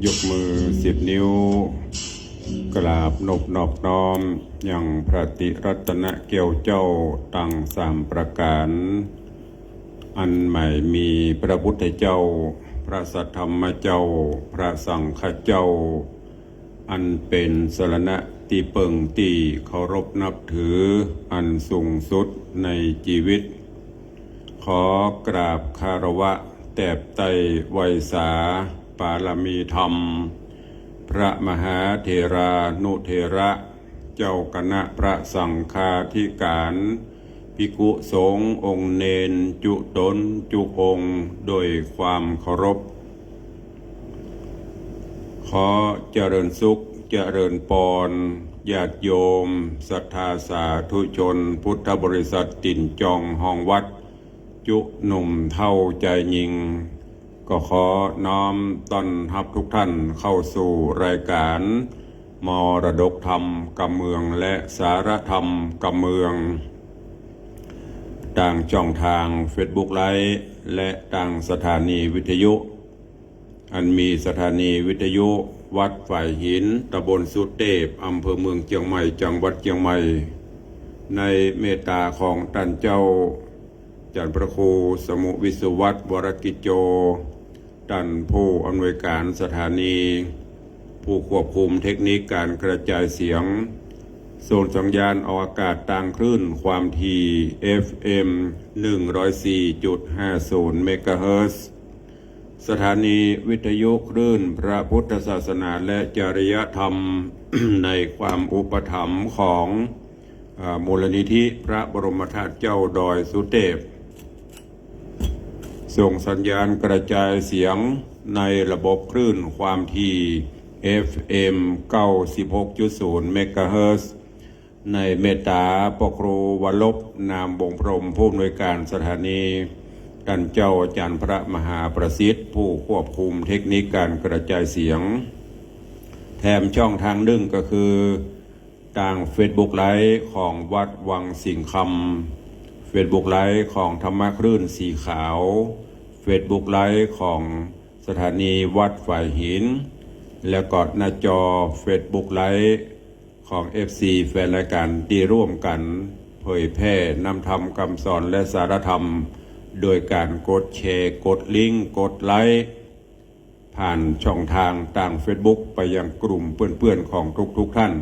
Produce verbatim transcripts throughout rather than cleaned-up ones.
ยกมือสิบนิ้ว กราบนบนอบน้อมยังพระติรัตนแก้วเจ้าตังสามประก๋าน อันหมายมีพระพุทธเจ้า พระสัทธรรมเจ้า พระสังฆเจ้า อันเป๋นสรณะตี้เปิงตี้เคารพนับถืออันสูงสุดในจีวิต ขอกราบคารวะแตบไต้ไหว้สาปารมีธรรม พระมหาเถรานุเถระ เจ้าคณะพระสังฆาธิก๋าน ภิกขุสงฆ์องค์เณรจุ๊ต๋นจุ๊องค์โดยความเคารพ ขอเจริญสุขเจริญปอน ญาติโยม ศรัทธาสาธุชน พุทธบริษัทตี๋นจองฮองวัด จุ๊หนุ่มเฒ่าจายญิง ก็ขอน้อมต้อนฮับทุกท่านเข้าสู่รายก๋าน มรดกธรรมกำเมืองและสารธรรมกำเมือง ตางจ้องตางเฟซบุ๊กไลฟ์ และตางสถานีวิทยุ อันมีสถานีวิทยุวัดฝายหิน ต๋ำบลสุเตพ อำเภอเมืองเจียงใหม่ จังหวัดเจียงใหม่ ในเมตต๋าของต้านเจ้า จ๋ารย์พระครูสมุห์ วิศวัฒน์ วรกิจโจ ต้านผู้อำนวยก๋านสถานี ผู้ควบคุมเทคนิคก๋านกระจายเสียง ส่งสัญญาณออกอากาศตางคลื่นความถี่ เอฟเอ็ม หนึ่งร้อยสี่จุดห้าศูนย์ เมกะเฮิรตซ์ สถานีวิทยุคลื่นพระพุทธศาสนาและจริยธรรม ในความอุปถัมภ์ของ อ่า มูลนิธิพระบรมธาตุเจ้าดอยสุเตพ ส่งสัญญาณกระจายเสียงในระบบคลื่นความถี่ เอฟเอ็ม เก้าสิบหกจุดศูนย์ เมกะเฮิรตซ์ ในเมตต๋าพระครูวรรพ นามวงศ์พรหม ผู้อำนวยก๋านสถานี ต้านเจ้าอาจ๋ารย์พระมหาประสิทธิ์ ผู้ควบคุมเทคนิคก๋านกระจายเสียง แถมจ้องตางนึ่งก็คือ ตางเฟซบุ๊กไลฟ์ของวัดวังสิงห์คำ เฟซบุ๊กไลฟ์ของธรรมคลื่นสีขาว เฟซบุ๊กไลฟ์ของสถานีวัดฝายหิน และก็หน้าจอเฟซบุ๊กไลฟ์ของเอฟซีแฟนรายก๋านตี้ร่วมกั๋นเผยแพร่นำธรรมกำสอนและสารธรรม โดยก๋านกดแชร์ กดลิงก์ กดไลก์ ผ่านจ้องตางตางเฟซบุ๊กไปยังกลุ่มเปื้อนๆ ของทุกๆ ท่าน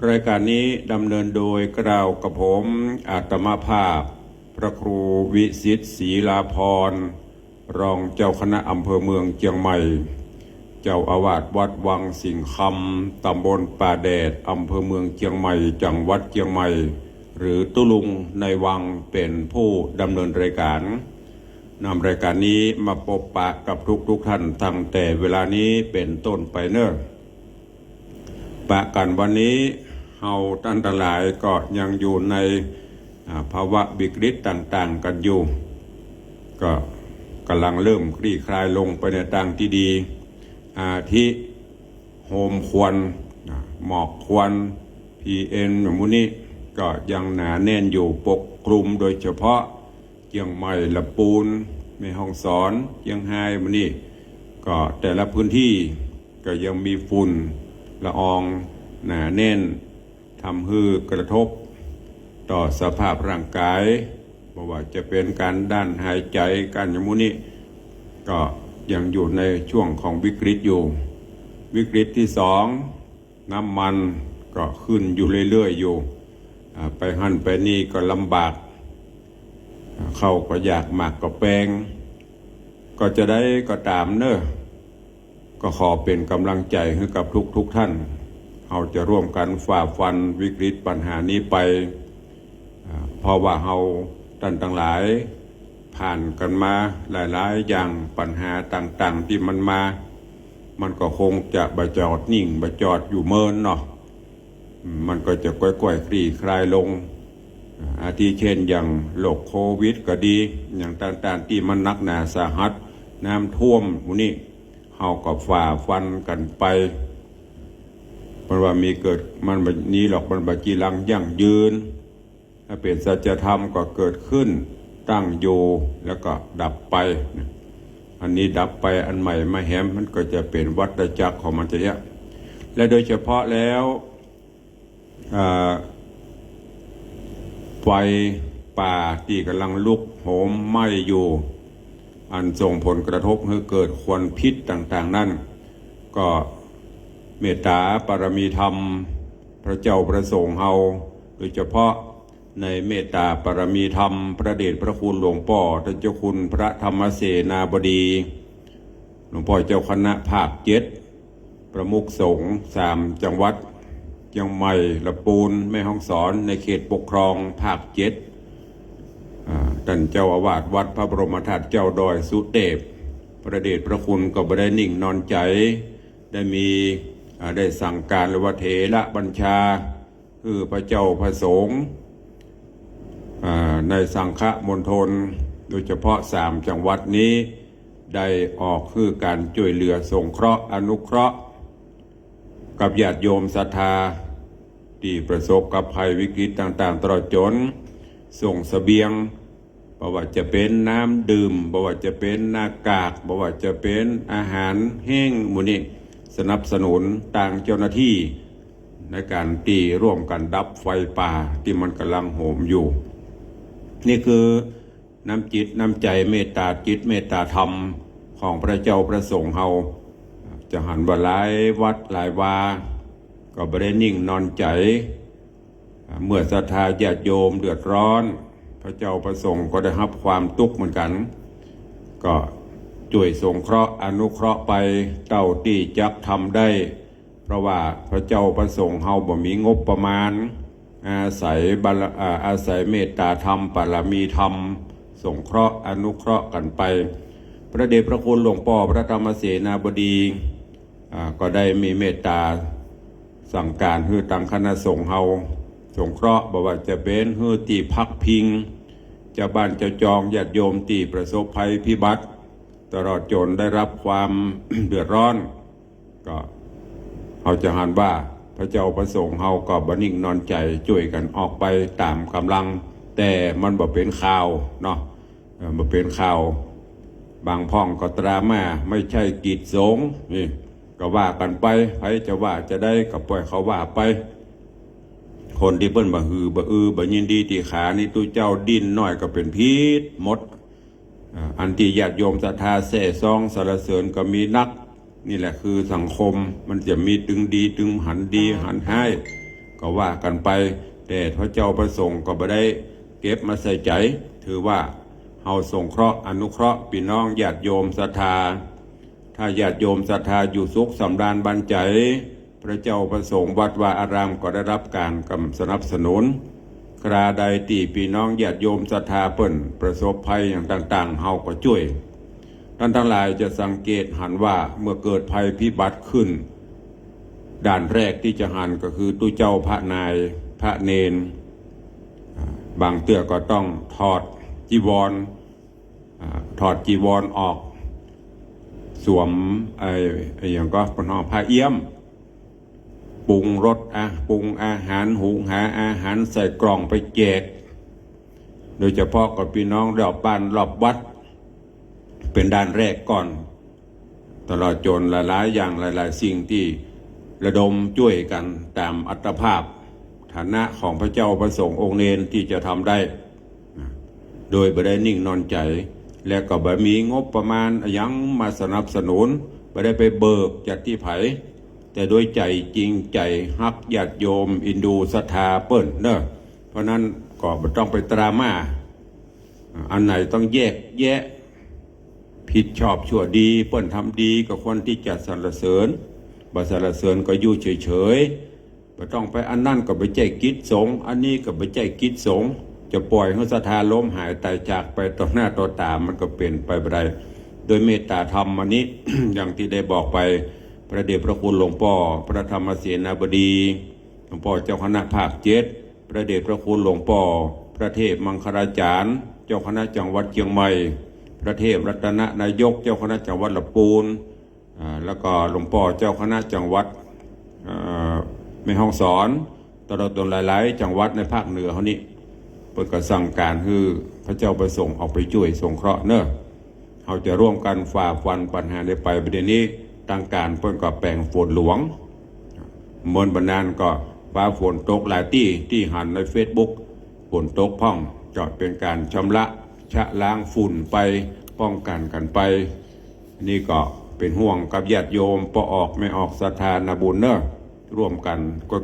รายก๋านนี้ดำเนินโดยเกล้ากระผมอาตมาภาพ พระครูวิสิทธิ์ ศรีลาภรณ์ รองเจ้าคณะอำเภอเมืองเจียงใหม่ เจ้าอาวาสวัดวังสิงห์คำ ต๋ำบลป่าแดด อำเภอเมืองเจียงใหม่ จังหวัดเจียงใหม่ หรือตุ๊ลุงในวังเป๋นผู้ดำเนินรายก๋าน นำรายก๋านนี้มาปบปะกับทุกๆ ท่านตั้งแต่เวลานี้เป๋นต้นไปเน่อ ปะกั๋นวันนี้เฮาต้านตังหลายก็ยังอยู่ใน อ่า ภาวะวิกฤตต่างๆ กั๋นอยู่ ก็ก่ำลังเริ่มคลี่คลายลงไปในตางตี้ดี อาทิโฮมควัน อ่า หมอกควัน พีเอ็ม หมู่นี้ก็ยังหนาแน่นอยู่ปกคลุม โดยเฉพาะ เจียงใหม่ ละปูน แม่ฮ่องสอน เจียงฮาย หมู่นี้ ก็แต่ละพื้นที่ก็ยังมีฝุ่นละอองหนาแน่น ทำหื้อกระทบต่อสภาพร่างกาย บ่ว่าจะเป๋นก๋านด้านหายใจ๋ ก๋านอย่างหมู่นี้ ก็ยังอยู่ในช่วงของวิกฤตอยู่ วิกฤตตี้สอง น้ำมันก็ขึ้นอยู่เรื่อยๆ อยู่ อ่า ไปหั้นไปนี่ก็ลำบาก อ่า ข้าวก็อยาก หมากก็แปง ก็จะใดก็ต๋ามเน่อ ก็ขอเป๋นก๋ำลังใจ๋หื้อกับทุกๆ ท่าน เฮาจะร่วมกั๋นฝ่าฟันวิกฤตปัญหานี้ไป อ่า เพราะว่าเฮาต้านตังหลายผ่านกั๋นมาหลายๆ อย่าง ปัญหาต่างๆ ตี้มันมา มันก็คงจะบ่จอดนิ่ง บ่จอดอยู่เมินเนาะ อืม มันก็จะก้อยๆ คลี่คลายลง อ่า อาทิเช่นอย่างโรคโควิดก็ดี อย่างต่างๆ ตี้มันหนักหนาสาหัส น้ำท่วมหมู่นี้ เฮาก็ฝ่าฟันกั๋นไป เปิ้นว่ามีเกิด มันบ่หนีหรอก มันบ่จีรังยั่งยืน ถ้าเป๋นสัจธรรมก็เกิดขึ้น ตั้งอยู่ แล้วก็ดับไป นะ อันนี้ดับไปอันใหม่มาแหม มันก็จะเป๋นวัฏจักรของมันจะเอี้ยะ และโดยเฉพาะแล้ว อ่า ไฟป่าตี้ก่ำลังลุกโหมไหม้อยู่ อันส่งผลกระทบหื้อเกิดควันพิษต่างๆ นั้น ก็เมตต๋าปารมีธรรม พระเจ้าพระสงฆ์เฮา โดยเฉพาะในเมตต๋าปารมีธรรม พระเดชพระคุณหลวงป้อ ท่านเจ้าคุณพระธรรมเสนาบดี หลวงป้อเจ้าคณะภาคเจ็ด ประมุขสงฆ์สามจังหวัด เจียงใหม่ ละปูน แม่ฮ่องสอน ในเขตปกครองภาคเจ็ด อ่า ท่านเจ้าอาวาสวัดพระบรมธาตุเจ้าดอยสุเทพ พระเดชพระคุณก็บ่ได้นิ่งนอนใจ๋ ได้มี อ่า ได้สั่งก๋านหรือว่าเถระบัญชา คือพระเจ้าพระสงฆ์ อ่า ในสังฆมณฑล โดยเฉพาะสามจังหวัดนี้ ได้ออกหื้อก๋านจ้วยเหลือสงเคราะห์อนุเคราะห์ กับญาติโยมศรัทธา ตี้ประสบกับภัยวิกฤตต่างๆ ตลอดจ๋นส่งเสบียง บ่ว่าจะเป๋นน้ำดื่ม บ่ว่าจะเป๋นหน้ากาก บ่ว่าจะเป๋นอาหารแห้ง หมู่นี้สนับสนุนตางเจ้าหน้าตี้ ในก๋านตี้ร่วมกั๋นดับไฟป่าตี้มันก่ำลังโหมอยู่ นี่คือน้ำจิตน้ำใจ๋เมตต๋าจิตเมตต๋าธรรมของพระเจ้าพระสงฆ์เฮา จะหันว่าหลายวัดหลายวา ก็บ่ได้นิ่งนอนใจ๋ เมื่อศรัทธาญาติโยมเดือดร้อน พระเจ้าพระสงฆ์ก็ได้ฮับความตุ๊กข์เหมือนกั๋น ก็จ้วยสงเคราะห์อนุเคราะห์ไปเต้าตี้จักทำได้ เพราะว่าพระเจ้าพระสงฆ์เฮาบ่มีงบประมาณ อาศัยบาร- อ่า อาศัยเมตต๋าธรรมปารมีธรรม สงเคราะห์อนุเคราะห์กั๋นไป พระเดชพระคุณหลวงป้อพระธรรมเสนาบดี อ่า ก็ได้มีเมตต๋าสั่งก๋านหื้อตางคณะสงฆ์เฮาสงเคราะห์ บ่ว่าจะเป๋นหื้อตี้พักพิง เจ้าบ้านเจ้าจองญาติโยมตี้ประสบภัยพิบัติ ตลอดจ๋นได้รับความ เดือดร้อน ก็เฮาจะหันว่าพระเจ้าพระสงฆ์เฮาก็บ่นิ่งนอนใจ๋ จ้วยกั๋นออกไปต๋ามก๋ำลัง แต่มันบ่เป๋นข่าวเนาะ เอ่อ บ่เป๋นข่าว บางพ่องก็ตรามา ไม่ใช่กิจสงฆ์ นี่ ก็ว่ากั๋นไป ใผจะว่าจะใดก็ปล่อยเขาว่าไป คนตี้เปิ้นบ่หือบ่อือบ่ยินดีตี้ขานี่ ตุ๊เจ้าดิ้นน้อยก็เป๋นผิดหมด อ่า อันตี้ญาติโยมศรัทธาแซ่ซ้องสรรเสริญก็มีนัก นี่แหละคือสังคม มันจะมีตึงดีตึงหันดีหันฮ้าย ก็ว่ากั๋นไป แต่พระเจ้าพระสงฆ์ก็บ่ได้เก็บมาใส่ใจ๋ ถือว่าเฮาสงเคราะห์อนุเคราะห์ปี้น้องญาติโยมศรัทธา ถ้าญาติโยมศรัทธาอยู่สุขสำราญบันใจ๋ พระเจ้าพระสงฆ์วัดวาอารามก็ได้รับก๋านกำ- สนับสนุน คราใดตี้ปี้น้องญาติโยมศรัทธาเปิ้นประสบภัยอย่างต่างๆ เฮาก็จ้วย ท่านตังหลายจะสังเกตหันว่าเมื่อเกิดภัยพิบัติขึ้น ด่านแรกตี้จะหันก็คือตุ๊เจ้าพระนาย พระเณร อ่า บางเตื้อก็ต้องถอดจีวร อ่า ถอดจีวรออก สวมไอ้ ไอ้หยังก็ เปิ้นฮ้องผ้าเอี้ยม ปรุงรส อ่ะ ปรุงอาหาร หุงหาอาหารใส่กล่องไปแจก โดยเฉพาะกับปี้น้องรอบบ้านรอบวัด เป๋นด่านแรกก่อน ตลอดจ๋นหลายๆ อย่างหลายๆ สิ่งตี้ระดมจ้วยกั๋นต๋ามอัตภาพ ฐานะของพระเจ้าพระสงฆ์องค์เณรตี้จะทำได้ โดยบ่ได้นิ่งนอนใจ๋ และก็บ่มีงบประมาณอะหยังมาสนับสนุน บ่ได้ไปเบิกจากตี้ใผ แต่โดยใจ๋จริงใจ๋ฮักญาติโยมเอ็นดูศรัทธาเปิ้นเนาะ เพราะนั้นก็บ่ต้องไปตรามา อันไหนต้องแยกแยะ ผิดชอบชั่วดี เปิ้นทำดีก็ควรตี้จะสรรเสริญ บ่สรรเสริญก็อยู่เฉยๆ บ่ต้องไป อันนั้นก็บ่ใจ้กิจสงฆ์ อันนี้ก็บ่ใจ้กิจสงฆ์ จะปล่อยหื้อศรัทธาล้มหายต๋ายจากไปต่อหน้าต่อต๋า มันก็เป๋นไปบ่ได้ โดยเมตต๋าธรรมอันนี้ อย่างตี้ได้บอกไป พระเดชพระคุณหลวงป้อพระธรรมเสนาบดี หลวงป้อเจ้าคณะภาคเจ็ด พระเดชพระคุณหลวงป้อพระเทพมังคลาจารย์ เจ้าคณะจังหวัดเจียงใหม่ พระเทพรัตนนายก เจ้าคณะจังหวัดละปูน อ่า แล้วก็หลวงป้อเจ้าคณะจังหวัด เอ่อ แม่ฮ่องสอน ตลอดจ๋นหลายๆ จังหวัดในภาคเหนือเฮานี้ เปิ้นก็สั่งก๋านหื้อพระเจ้าพระสงฆ์ออกไปจ้วยสงเคราะห์เนาะ เฮาจะร่วมกั๋นฝ่าฟันปัญหานี้ไป ประเดี๋ยวนี้ตางก๋านเปิ้นก็แป๋งฝนหลวง เหมือนบ่านานก็ฟ้าฝนตกหลายตี้ ตี้หันในเฟซบุ๊ก ฝนตกพ่อง ก็เป๋นก๋านชำระชะล้างฝุ่นไป ป้องกั๋นกั๋นไป นี่ก็เป๋นห่วงกับญาติโยม ป้อออกแม่ออกศรัทธานาบุญเน่อ ร่วมกั๋น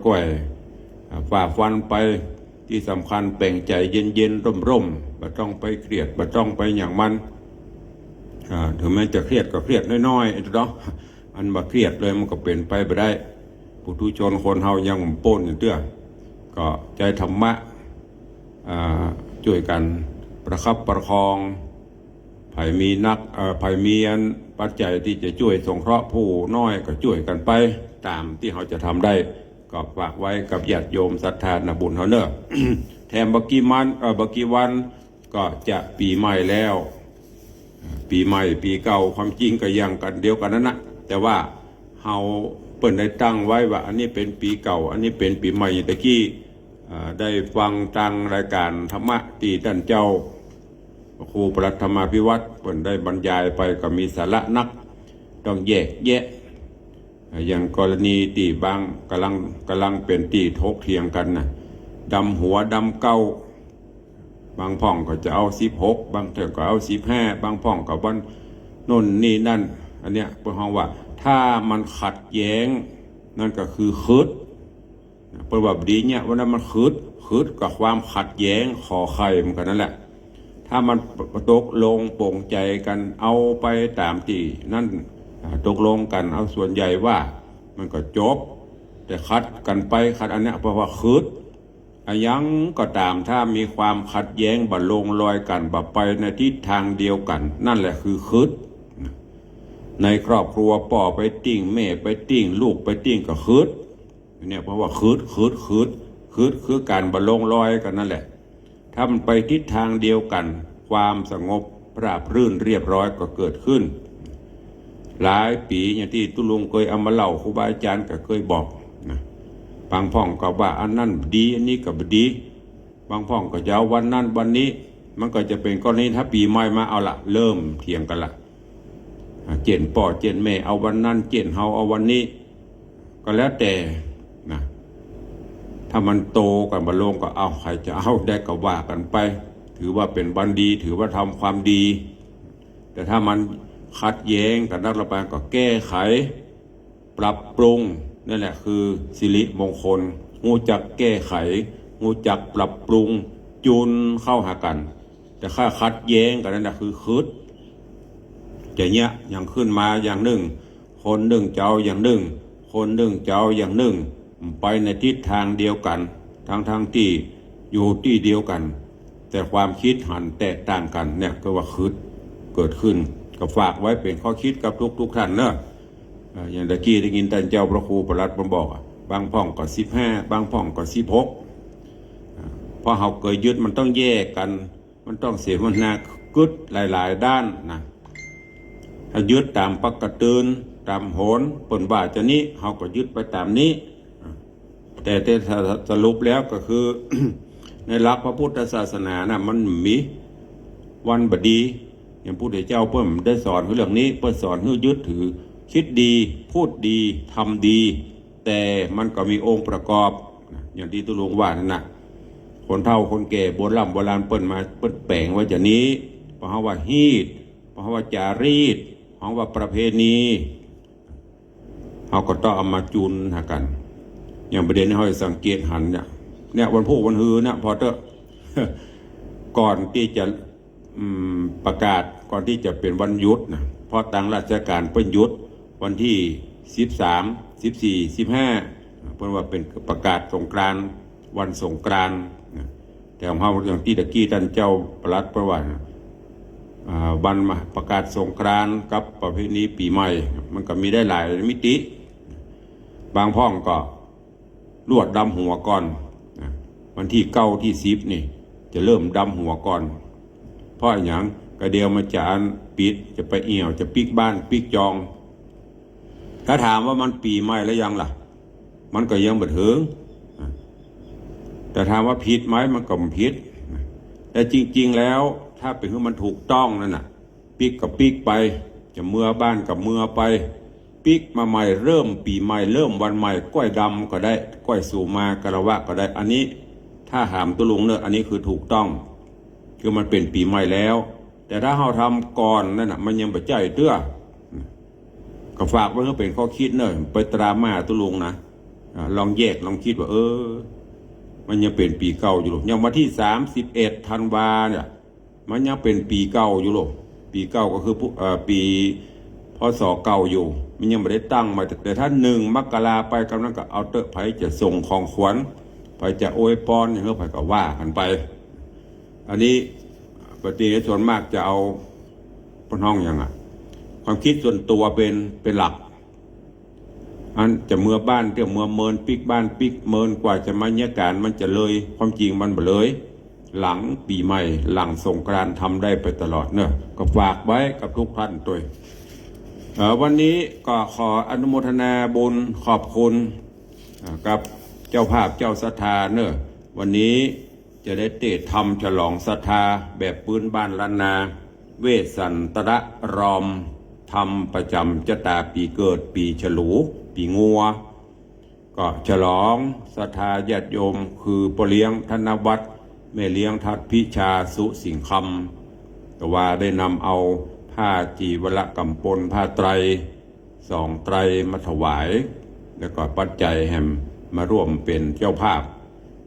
ก้อยๆ อ่า ฝ่าฟันไป ตี้สำคัญแป๋งใจ๋เย็นๆ ร่มๆ บ่ต้องไปเครียด บ่ต้องไปหยังมัน อ่า เถิงแม้จะเครียดก็เครียดน้อยๆ เนาะ อันบ่เครียดเลยมันก็เป๋นไปบ่ได้ ปุถุชนคนเฮายังป้นอยู่เตื้อ ก็ใจ๊ธรรมะ อ่า จ้วยกั๋นประคับประคอง ใผมีนัก เอ่อ ใผมีอันปัจจัยตี้จะจ้วยสงเคราะห์ผู้น้อยก็จ้วยกั๋นไป ต๋ามตี้เฮาจะทำได้ ก็ฝากไว้กับญาติโยมศรัทธานาบุญเฮาเน่อ แถมบ่กี่มัน เอ่อ บ่กี่วันก็จะปี๋ใหม่แล้ว ปี๋ใหม่ปี๋เก่า ความจริงก็อย่างกั๋นเดียวกั๋นนั่นนะ แต่ว่าเฮาเปิ้นได้ตั้งไว้ว่า อันนี้เป๋นปี๋เก่า อันนี้เป๋นปี๋ใหม่ ตะกี้ อ่า ได้ฟังตางรายก๋านธรรมะตี้ต้านเจ้าพระครูปลัดธรรมาภิวัฒน์เปิ้นได้บรรยายไป ก็มีสาระนัก ต้องแยกแยะ อ่า อย่างกรณีตี้บาง ก่ำลัง ก่ำลังเป๋นตี้ถกเถียงกั๋นนะ ดำหัวดำเก๊า บางพ่องก็จะเอาสิบหก บางเตื้อก็เอาสิบห้า บางพ่องก็วันโน่นนี่นั่น อันเนี้ยเปิ้นฮ้องว่า ถ้ามันขัดแย้ง นั่นก็คือขึด เปิ้นว่าบ่ดีเนี่ย วันนั้นมันขึด ขึดกับความขัดแย้ง ขอไข่มันก็นั่นแหละ ถ้ามันตกลงปลงใจ๋กั๋น เอาไปต๋ามตี้นั่น อ่า ตกลงกั๋น เอาส่วนใหญ่ว่า มันก็จบ แต่ขัดกั๋นไปขัดอันเนี้ย เปิ้นว่าขึด อะหยังก็ต๋าม ถ้ามีความขัดแย้ง บ่ลงรอยกั๋น บ่ไปในทิศทางเดียวกั๋น นั่นแหละคือขึด ในครอบครัว ป้อไปติ๊ง แม่ไปติ๊ง ลูกไปติ๊ง ก็ขึด เนี่ย เพราะว่าขึด ขึด ขึด ขึด คือก๋านบ่ลงรอยกั๋นนั่นแหละ ถ้ามันไปทิศทางเดียวกั๋น ความสงบราบรื่นเรียบร้อยก็เกิดขึ้น หลายปี๋อย่างตี้ตุ๊ลุงเกยเอามาเล่า ครูบาอาจ๋ารย์ก็เกยบอกนะ บางพ่องก็ว่าอันนั้นดี อันนี้ก็บ่ดี บางพ่องก็จะเอาวันนั้นวันนี้ มันก็จะเป๋นกรณี ถ้าปี๋ใหม่มา เอาละ เริ่มเถียงกั๋นละ อ่า เจ้นป้อเจ้นแม่เอาวันนั้น เจ้นเฮาเอาวันนี้ ก็แล้วแต่นะ ถ้ามันโตกั๋นบ่ลงก็เอา ใผจะเอาได้ก็ว่ากั๋นไป ถือว่าเป๋นวันดี ถือว่าทำความดี แต่ถ้ามันขัดแย้งกั๋นนัก ละบางก็แก้ไข ปรับปรุง นั่นแหละคือสิริมงคล ฮู้จักแก้ไข ฮู้จักปรับปรุง จูนเข้าหากั๋น แต่ถ้าขัดแย้งกั๋นนั่นแหละคือขึด จะเยียะอย่างขึ้นมาอย่างนึ่ง คนนึ่งจะเอาอย่างนึ่ง คนนึ่งจะเอาอย่างนึ่ง ไปในทิศทางเดียวกั๋น ทั้งๆ ตี้อยู่ตี้เดียวกั๋น แต่ความกึ๊ดหันแตกต่างกั๋น เนี่ยก็ว่าขึดเกิดขึ้น ก็ฝากไว้เป๋นข้อคิดกับทุกๆ ท่านเนาะ เอ่อ อย่างตะกี้ได้ยินต้านเจ้าพระครูปลัดมาบอกอะ บางพ่องก็สิบห้า บางพ่องก็สิบหก อ่า เพราะเฮาเกยยึดมันต้องแยกกั๋น มันต้องเสวนาเกิดหลายๆ ด้านนะ ถ้ายึดต๋ามปกติ ต๋ามโหน เปิ้นว่าจะนี้ เฮาก็ยึดไปต๋ามนี้ อ่า แต่ แต่สรุปแล้วก็คือ ในหลักพระพุทธศาสนาน่ะ มันมีวันบ่ดี อย่างพระพุทธเจ้าเปิ้นได้สอนเรื่องนี้ เปิ้นสอนหื้อยึดถือ คิดดี พูดดี ทำดี แต่มันก็มีองค์ประกอบนะ อย่างตี้ตุ๊ลุงว่านั่นน่ะ คนเฒ่าคนแก่โบร่ำโบราณเปิ้นมา เปิ้นแป๋งไว้จะนี้ เพราะว่าฮีต เพราะว่าจารีต เพราะว่าประเพณี เฮาก็ต้องเอามาจูนหากั๋น อย่างประเด็นนี้เฮาสังเกตหันเนี่ย เนี่ยวันพูกวันฮือเนี่ย ผ่อเต๊อะ ก่อนตี้จะ อืม ประกาศ ก่อนตี้จะเป๋นวันหยุดนะ เพราะตางราชก๋านเปิ้นหยุดวันตี้สิบสาม สิบสี่ สิบห้า เปิ้นว่าเป๋นประกาศสงกรานต์ วันสงกรานต์นะ แต่ของเฮาอย่างตี้ตะกี้ต้านเจ้าปลัดเปิ้นว่านะ อ่า วันมาประกาศสงกรานต์กับประเพณีปี๋ใหม่ มันก็มีได้หลายมิติ บางพ่องก็ลวดดำหัวก่อนนะ วันตี้เก้าตี้สิบนี่จะเริ่มดำหัวก่อน เพราะอะหยัง กะเดียวมันจะอันปิด จะไปเอี่ยว จะปิ๊กบ้านปิ๊กจอง ถ้าถามว่ามันปี๋ใหม่แล้วยังล่ะ มันก็ยังบ่เถิง แต่ถามว่าผิดไหม มันก็บ่ผิด แต่จริงๆ แล้ว ถ้าเป๋นหื้อมันถูกต้องนั่นน่ะ ปิ๊กก็ปิ๊กไป จะเมือบ้านก็เมือไป ปิ๊กมาใหม่ เริ่มปี๋ใหม่ เริ่มวันใหม่ ก้อยดำก็ได้ ก้อยสุมาคารวะก็ได้ อันนี้ถ้าถามตุ๊ลุงเน่อ อันนี้คือถูกต้อง คือมันเป๋นปี๋ใหม่แล้ว แต่ถ้าเฮาทำก่อนนั้นน่ะ มันยังบ่ใจ้เตื้อ ก็ฝากไว้หื้อเป๋นข้อคิดเน่อ ไปตรามาตุ๊ลุงนะ อ่า ลองแยก ลองกึ๊ดว่า เออ มันยังเป๋นปี๋เก่าอยู่หรอ ยังวันตี้สามสิบเอ็ดธันวาเนี่ย มันยังเป๋นปี๋เก่าอยู่หรอ ปี๋เก่าก็คือผู้ เอ่อ ปี๋ พ.ศ. เก่าอยู่ มันยังบ่ได้ตั้งใหม่ แต่ แต่ถ้าหนึ่งมกราไปกำนั้นก็เอาเต๊อะ ใผจะส่งของขวัญ ใผจะอวยปอนหยังหื้อใผก็ว่ากั๋นไป อันนี้ปฏิเสธส่วนมากจะเอา เปิ้นฮ้องหยังอะ ความกึ๊ดส่วนตั๋วเป๋น เป๋นหลัก อันจะเมือบ้านเตื้อเมือเมิน ปิ๊กบ้านปิ๊กเมิน กว่าจะมาเยียะก๋านมันจะเลย ความจริงมันบ่เลย หลังปี๋ใหม่ หลังสงกรานต์ทำได้ไปตลอดเน่อ ก็ฝากไว้กับทุกท่านตวย เอ่อ วันนี้ก็ขออนุโมทนาบุญขอบคุณ อ่า กับเจ้าภาพเจ้าศรัทธาเน่อ วันนี้จะได้เตสน์ธรรมฉลองศรัทธาแบบปื๊นบ้านล้านนา เวสสันตรารอม ธรรมประจ๋ำจะต๋าปี๋เกิด ปี๋ฉลู ปี๋งัว ก็ฉลองศรัทธาญาติโยม คือป้อเลี้ยงธนวัฒน์ แม่เลี้ยงทัดพิชา สุสิงห์คำ แต่ว่าได้นำเอาผ้าจีวรกำปล ผ้าไตร สองไตรมาถวาย แล้วก็ปัจจัยแหมมาร่วมเป๋นเจ้าภาพ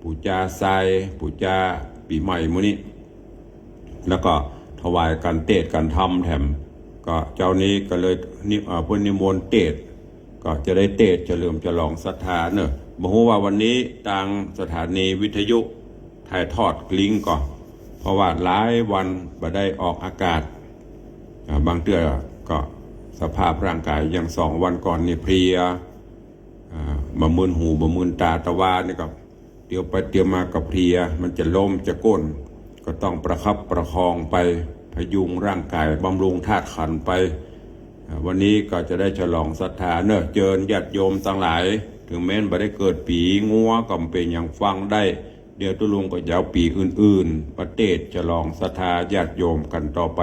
ปู๋จาทราย ปู๋จาปี๋ใหม่หมู่นี้ แล้วก็ถวายก๋านเตสน์ก๋านธรรมแถม ก็เจ๊านี้ก็เลยนิ เอ่อ เปิ้นนิมนต์เตสน์ ก็จะได้เตสน์เฉลิมฉลองศรัทธาเน่อ บ่ฮู้ว่าวันนี้ตางสถานีวิทยุ ถ่ายทอดกลิ้งก่อ เพราะว่าหลายวันบ่ได้ออกอากาศ อ่า บางเตื้อก็สภาพร่างกายอย่างสองวันก่อนนี่เพลีย อ่า บ่มื่นหูบ่มื่นต๋า ตะวานี่ก็เตียวไปเตียวมาก็เพลีย มันจะล้มจะก้น ก็ต้องประคับประคองไป พยุงร่างกาย บำรุงธาตุขันธ์ไป อ่า วันนี้ก็จะได้ฉลองศรัทธาเน่อ เจิญญาติโยมตังหลาย ถึงแม้นบ่ได้เกิดปี๋งัวก็บ่เป๋นหยัง ฟังได้ เดี๋ยวตุ๊ลุงก็จะเอาปี๋อื่นๆ มาเตสน์ฉลองศรัทธาญาติโยมกั๋นต่อไป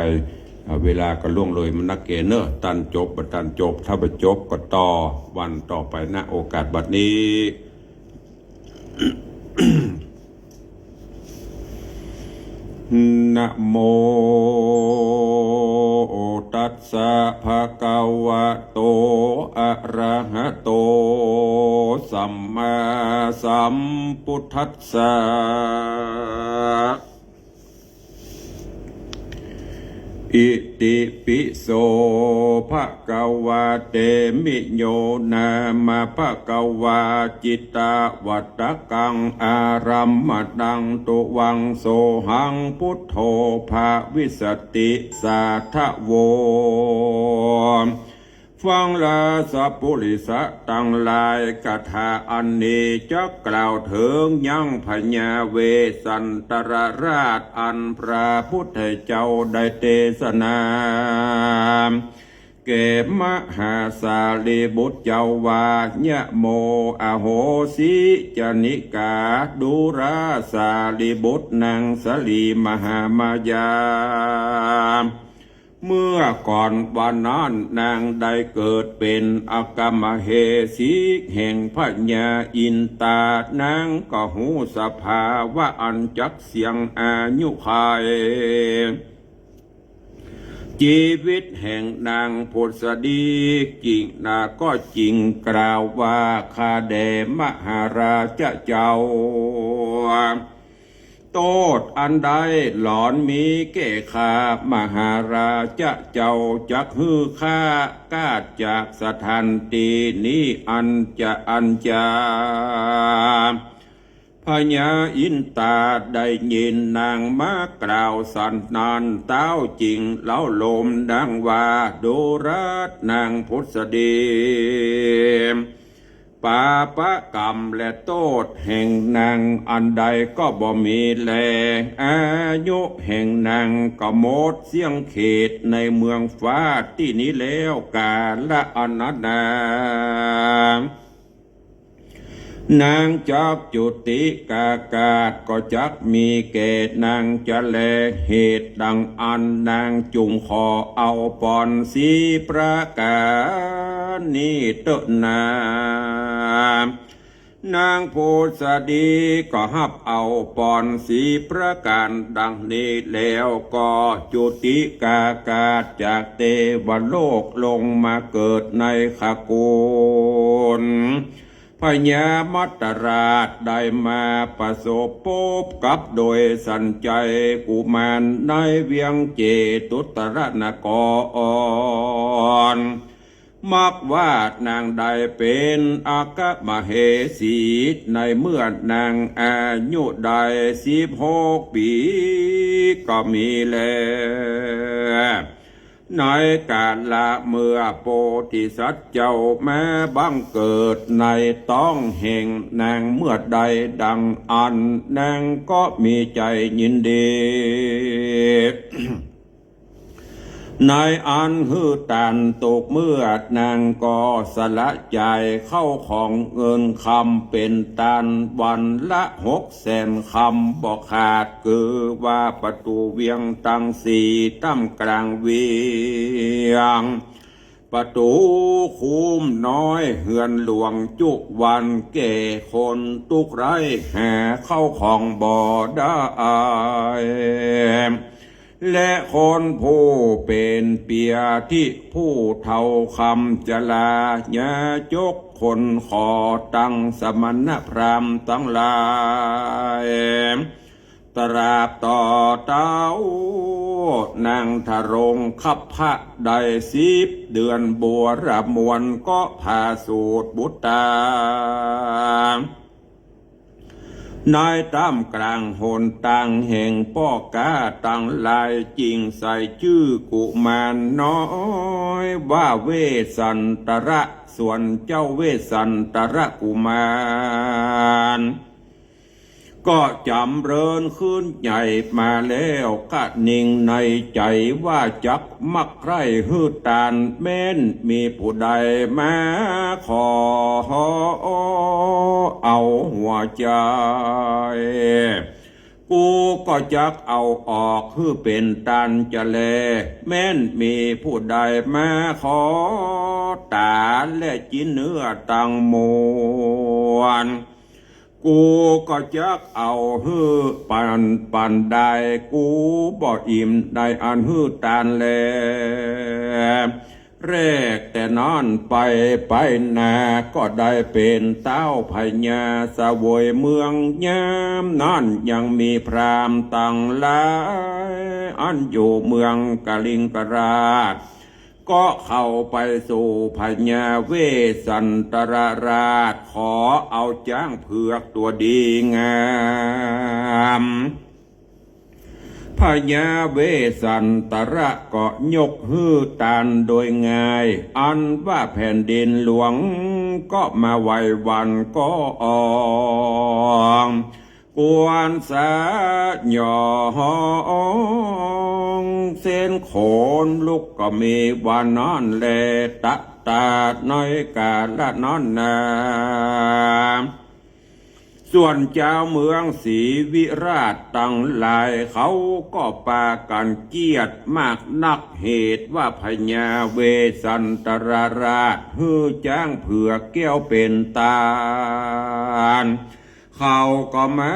อ่า เวลาก็ล่วงเลยมานักเก๋เน่อ ตันจบบ่ตันจบ ถ้าบ่จบก็ต่อวันต่อไป ณ โอกาสบัดนี้ นะโมตัสสะ ภะคะวะโต อะระหะโต สัมมาสัมพุทธัสสะ อิติปิโส ภะคะวะเตมิโย นะมะ ภะคะวา จิตตะวัตตะกัง อารัมมะนัง ตุวัง โสหัง พุทโธ ภะวิสสติ สาธะโว ฟังราชปุริสะตังหลาย คาถาอันนี้จักกล่าวเถิงยังพญาเวสสันตรราช อันพระพุทธเจ้าได้เตสนา แก่มหาสารีบุตรเจ้าว่า ยะโม อโหสิ จนิกา ดูรา สารีบุตร นางสลีมหามายา เมื่อก่อนวันนั้นนางได้เกิดเป๋นอกมเหสีแห่งพญาอินตา นางก็ฮู้สภาวะอันจักเสี่ยงอายุขัย จีวิตแห่งนางผุสดี จริงนาก็จริงกล่าวว่า ข้าแด่มหาราชเจ้า โต้ษอันใดหลอนมีแก่ข้า มหาราชเจ้าจักหื้อข้ากาดจากสถานตี้นี้อันจะอันจา พญาอินตาได้ยินนางมากล่าวสันนั้น เต้าจึงเล้าโลมดังว่า ดูราชนางผุสดี ปาปะกรรมและโต้ษแห่งนางอันใดก็บ่มีแล อายุแห่งนางก็หมดเสี้ยงเขตในเมืองฟ้าตี้นี้แล้วกาละอันนั้นนา น นางจักจุติกากาสก็จักมีแก่นางจะแล เหตุดังอั้นนางจุ่งขอเอาปอนสีประก๋านนี้เต๊อะนา นางผุสดีก็ฮับเอาปอนสีประก๋านดังนี้แล้วก็จุติกากาสจากเตวโลกลงมาเกิดในขกูลพญามัตตราช ได้มาประสบพบกับโดยสัญชัยกุมารในเวียงเจตุตรนคร มักว่านางได้เป๋นอัคคมเหสี ในเมื่อนางอายุได้สิบหกปี๋ ก็มีแล ในกาละเมื่อโพธิสัตว์เจ้ามาบังเกิดในต๊องแห่งนางเมื่อใดดังอั้น นางก็มีใจ๋ยินดี ในอันหื้อตานตกเมื่อนางก็สละจ่ายเข้าของเงินคำเป๋นตานวันละหกแสนคำบ่ขาด คือว่าประตู๋เวียงตังสี่ ต้ามก๋างเวียง ประตู๋คุ้มน้อย เฮือนหลวงจุวัน แก่คนตุ๊กข์ไร้หาเข้าของบ่ได้ และคนผู้เป๋นเปียธิผู้เฒ่าคำจรา ยาจกคนขอตังสมณพราหมณ์ตังหลาย ตราบต่อเต้า นางทรงคัพพะได้สิบเดือน บัวรมวลก็ผ่าสูติบุตรา ในต้ามก๋างหนตางแห่งป้อก๊าตังหลาย จึ่งใส่จื้อกุมารน้อยว่าเวสสันตระ ส่วนเจ้าเวสสันตระกุมาร ก็จ๋ำเริญขึ้นใหญ่มาแล้ว กะนิ่งในใจ๋ว่าจักมักใคร่หื้อตาน แม้นมีผู้ใดมาขอเอาหัวใจ๋ กูก็จักเอาออกหื้อเป๋นตานจะแล แม้นมีผู้ใดมาขอต๋าและจิ๊นเนื้อตังมวล กูก็จักเอาหื้อปันปันได้ กูบ่อิ่มในอันหื้อตานแล แรกแต่นั้นไป ไปหน้าก็ได้เป๋นเต้าพญาเสวยเมือง ยามนั้นยังมีพราหมณ์ตังหลาย อันอยู่เมืองกลิงกราช ก็เข้าไปสู่พญาเวสสันตรราช ขอเอาจ๊างเผือกตั๋วดีงาม พญาเวสสันตระก็ยกหื้อตานโดยง่าย อันว่าแผ่นดินหลวงก็มาไหว้หวั่นก็อ่อน ควรสยอง เส้นขนลุกก็มีว่านั้นแล ตะตาดในกาละนั้นนา ส่วนจาวเมืองศรีวิราชตังหลาย เขาก็ปากั๋นเกียดมากนัก เหตุว่าพญาเวสสันตรราช หื้อจ๊างเผือกแก้วเป๋นตาน เขาก็มา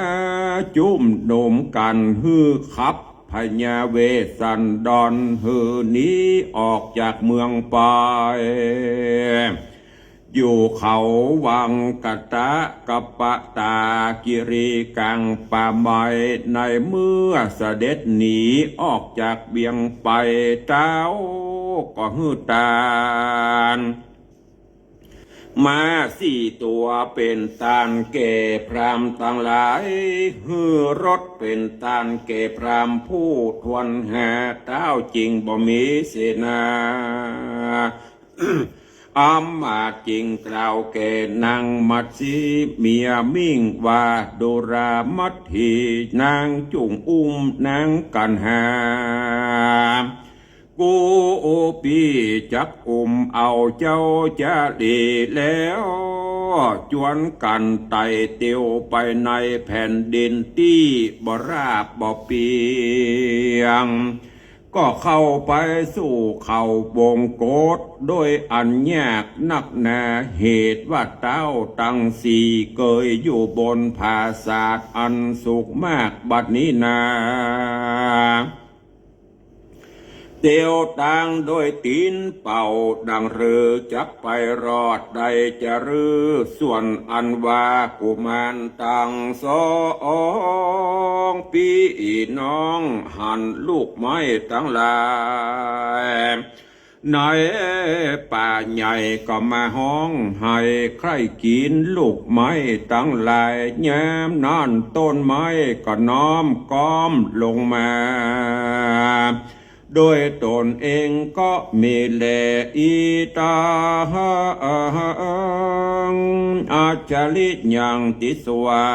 จุมนุมกั๋น หื้อขับพญาเวสสันดร หื้อหนีออกจากเมืองไป อยู่เขาวังกะตะกะปะตากิริกังป่าไม้ ในเมื่อเสด็จหนีออกจากเวียงไป เต้าก็หื้อตาน ม้าสี่ตั๋วเป๋นตานแก่พราหมณ์ตังหลาย หื้อรถเป๋นตานแก่พราหมณ์ผู้ถ้วนห้า เต้าจึงบ่มีเสนา อำมาตย์จึงกล่าวแก่นางมัตสีเมียมิ่งว่า ดูรามัตถี นางจุ่งอุ้มนางกั๋นหา กู้ปี้จักอุ้มเอาเจ้าจารีแล้ว จวนกั๋นไต่เตียวไปในแผ่นดินตี้บ่ราบบ่เปียง ก็เข้าไปสู่เขาวงกฏโดยอันยากนักหนา เหตุว่าต้าวตังสี่เกยอยู่บนผาสาทอันสูงมาก บัดนี้นา เตียวตางโดยตี๋นเป่าดังฤๅ จักไปรอดได้จารือ ส่วนอันว่ากุมารตังสองปี้น้องหันลูกไม้ตังหลาย ในป่าใหญ่ก็มาฮ้องไห้ใคร่กิ๋นลูกไม้ตังหลาย ยามนั้นต้นไม้ก็น้อมก้อมลงมา โดยต๋นเองก็มีแล อิตัง อัจฉริยังติสวา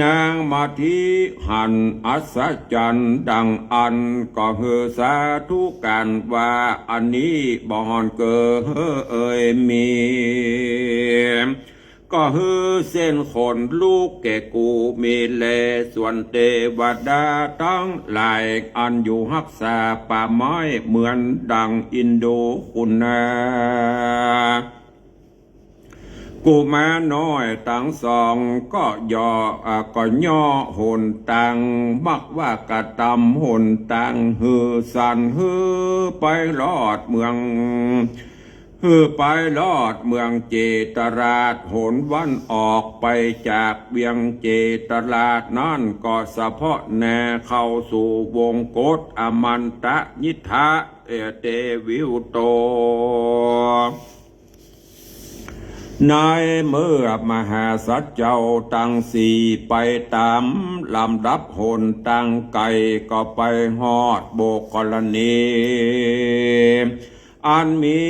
นางมัทธีหันอัศจรรย์ดังอั้น ก็หื้อสาธุก๋านว่า อันนี้บ่ห่อนเกยมี ก็หื้อเส้นขนลุกแก่กูมีแล ส่วนเตวดาตังหลายอันอยู่ฮักษาป่าไม้เหมือนดังอินดูคุณนา กุมารน้อยตังสองก็ย่อ อ่า ก็ย่อหนตาง มักว่ากระตำหนตางหื้อสั้น หื้อไปรอดเมือง หื้อไปรอดเมืองเจตราช หนวันออกไปจากเวียงเจตราชนั้น ก็สะเพาะหน้าเข้าสู่วงกฏอมันตะยิทธะ เอ เตวิวโต ในเมื่อมหาสัตว์เจ้าตังสี่ไปต๋ามลำดับหนตางไก๋ ก็ไปฮอดโบกรณี อันมี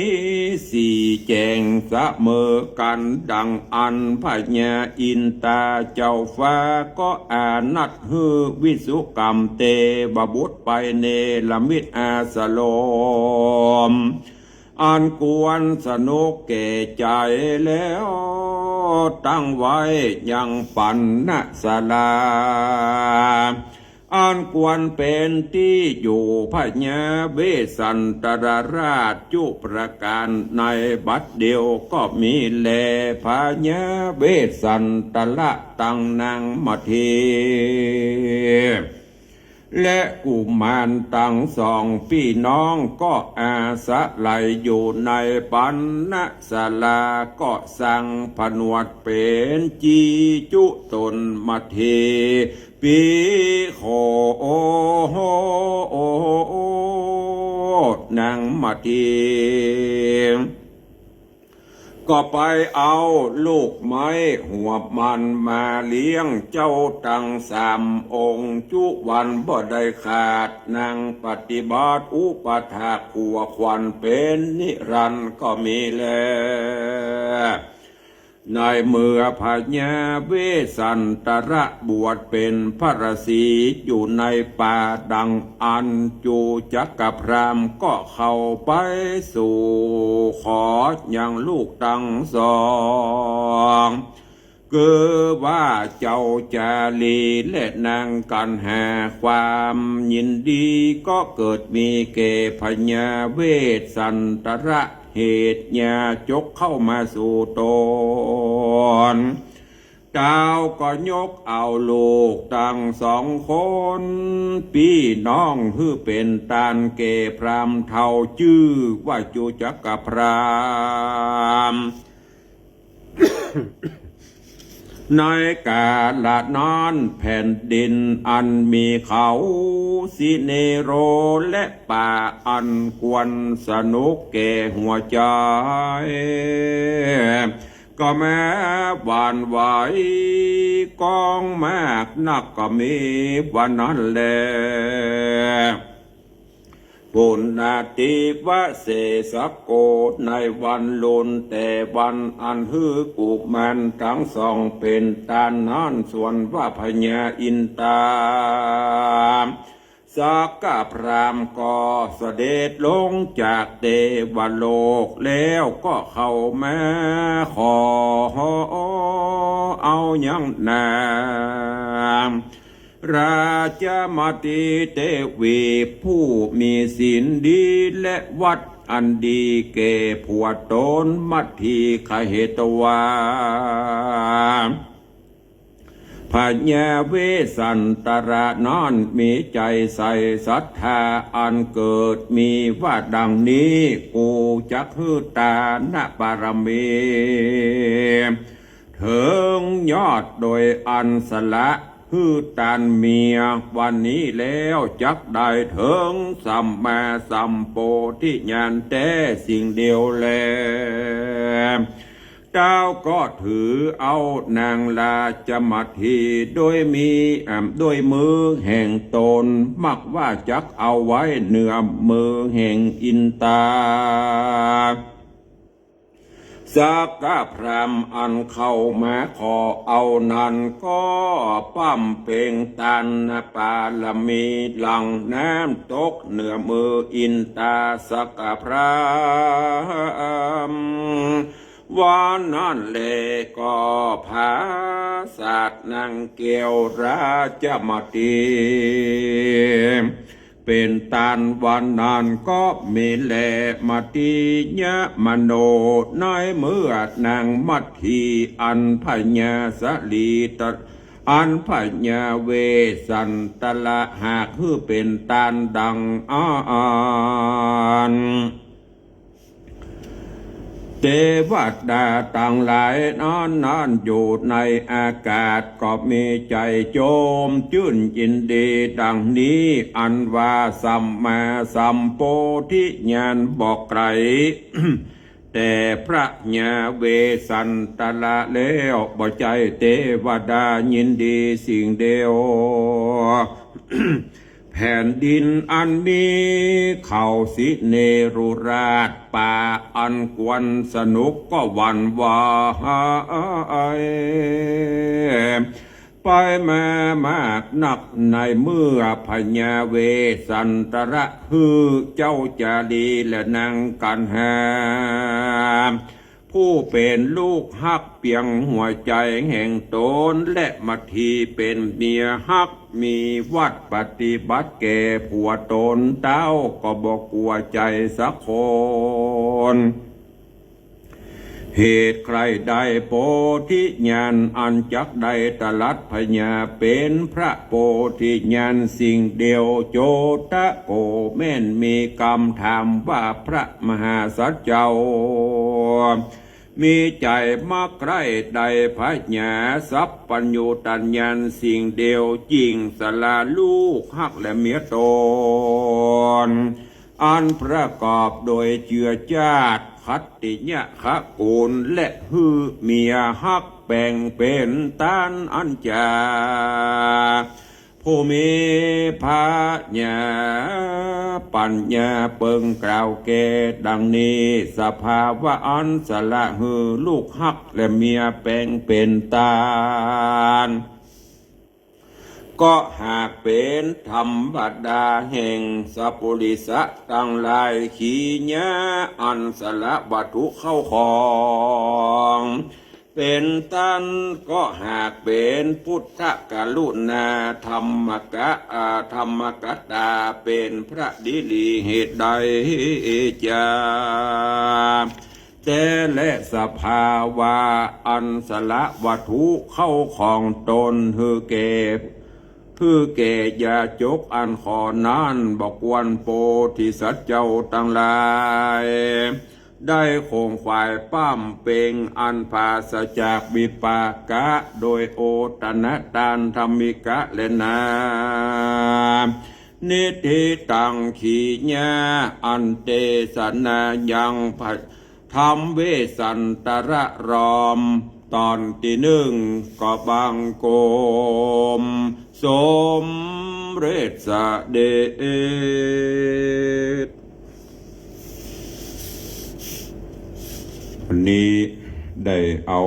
สี่แจ่งเสมอกั๋น ดังอั้นพญาอินตาเจ้าฟ้าก็อานัดหื้อวิสุกรรมเตวบุตรไปเนรมิตอาสรม อันควรสนุกแก่ใจ๋แล้ว ตั้งไว้ยังปัณณศาลา อันควรเป๋นตี้อยู่พญาเวสสันตรราชจุประก๋าน ในบัดเดี่ยวก็มีแล พญาเวสสันตระตังนางมัทธี และกุมารตังสองปี้น้องก็อาศัยอยู่ในปัณณศาลา ก็สังผนวดเป๋นจีจุตนมัทธี ภิกขุ นางมัทธี ก็ไปเอาลูกไม้หวบมันมาเลี้ยงเจ้าตังสามองค์ จุวันบ่ได้ขาด นางปฏิบัติอุปถากขัวขวัญเป๋นนิรันดร์ก็มีแล ในเมื่อพญาเวสสันตระบวชเป๋นพระฤๅษีอยู่ในป่าดังอั้น จุจักรพราหมณ์ก็เข้าไปสู่ขอยังลูกตังสอง คือว่าเจ้าจารีและนางกัณหา ความยินดีก็เกิดมีแก่พญาเวสสันตระ เหตุญาจกเข้ามาสู่ต๋น ต้าวก็ยกเอาลูกตังสองคนปี้น้องหื้อเป๋นตานแก่พราหมณ์เฒ่าจื้อว่าจุจักรพราหมณ์ ในกาละนั้นแผ่นดินอันมีเขาสิเนโรและป่าอันควรสนุกแก่หัวใจ๋ ก็แม้หวั่นไหวก้องมากนักก็มีวันนั้นแล ปุณณาติวเสสโก ในวันลุนแต่วันอันหื้อกุมารตังสองเป๋นตานนั้น ส่วนว่าพญาอินตา สักกะพราหมณ์ก็เสด็จลงจากเตวโลก แล้วก็เข้ามาขอเอายังนาง ราชมัตถีเตวีผู้มีศีลดีและวัตรอันดีแก่ผัวต๋น มัตถีขะเหตวา พญาเวสสันตระนั้นมีใจ๋ใส่ศรัทธาอันเกิดมีว่าดังนี้ กูจักหื้อตานบารมี เถิงยอดโดยอันสละหื้อตานเมีย วันนี้แล้วจักได้เถิงสัมมาสัมโพธิญาณแต๊สิ่งเดียวแล เต้าก็ถือเอานางราชมัตถีโดยมี อ่า โดยมือแห่งต๋น มักว่าจักเอาไว้เหนือมือแห่งอินตา สักกะพราหมณ์อันเข้ามาขอเอานั้นก็บำเพ็งตานบารมีหลั่งน้ำตกเหนือมืออินตาสักกะพราหมณ์ วันนั้นแลก็ผาสาทนางแก้วราชมัตถี เป๋นตานวันนั้นก็มีแล มัตถิยมโน ในเมื่อนางมัตถีอันพญาสลีตะ อันพญาเวสสันตระหากหื้อเป๋นตานดังอั้น เตวดาตังหลายนั้นนั้นอยู่ในอากาศก็มีใจ๋โจมจื้นยินดีดังนี้ อันว่าสัมมาสัมโพธิญาณบ่ไก๋ แต่พญาเวสสันตระแล้ว บ่ใจ้เตวดายินดีสิ่งเดียว แผ่นดินอันมีเขาสิเนรุราช ป่าอันควรสนุกก็หวั่นไหวไปมามากนัก ในเมื่อพญาเวสสันตระหื้อเจ้าจารีและนางกัณหา ผู้เป๋นลูกฮักเปียงหัวใจ๋แห่งต๋น และมัตถีเป๋นเมียฮัก มีวัตรปฏิบัติแก่ผัวต๋น เต้าก็บ่กั๋วใจ๋สักคน เหตุใคร่ได้โพธิญาณอันจักได้ตรัสพญาเป๋นพระโพธิญาณสิ่งเดียว โจตโกแม่นมีกำถามว่าพระมหาสัตว์เจ้า มีใจ๋มักใคร่ได้พญาสัพพัญญูตญาณสิ่งเดียว จิ่งสละลูกฮักและเมียต๋น อันประกอบโดยเจื้อจาติ ขัตติยะขะกูล และหื้อเมียฮักแป๋งเป๋นตานอันจา ผู้มีพญาปัญญาเปิงกล่าวแก่ดังนี้ สภาวะอันสละหื้อลูกฮักและเมียแป๋งเป๋นตาน ก็หากเป๋นธรรมดาแห่งสัปปุริสะตังหลาย ขีญาอันสละวัตถุเข้าของเป๋นตาน ก็หากเป๋นพุทธกรุณาธรรมกะ อ่า ธรรมกตาเป๋นพระดิลีเหตุใดจา แต่และสภาวะอันสละวัตถุเข้าของต๋นหื้อแก่ หื้อแก่ยาจกอันขอนั้น บ่ควรโพธิสัตว์เจ้าตังหลาย ได้ขงขวายบำเพ็งอันปราศจากวิปากะ โดยโอตนะตานธรรมิกะแลนา นิฏฐิตัง ขีญาอันเตสนายังพระ ธรรมเวสสันตระรอม ต๋อนตี้นึ่งก็บังคมสมเร็จเสด็จ วันนี้ได้เอา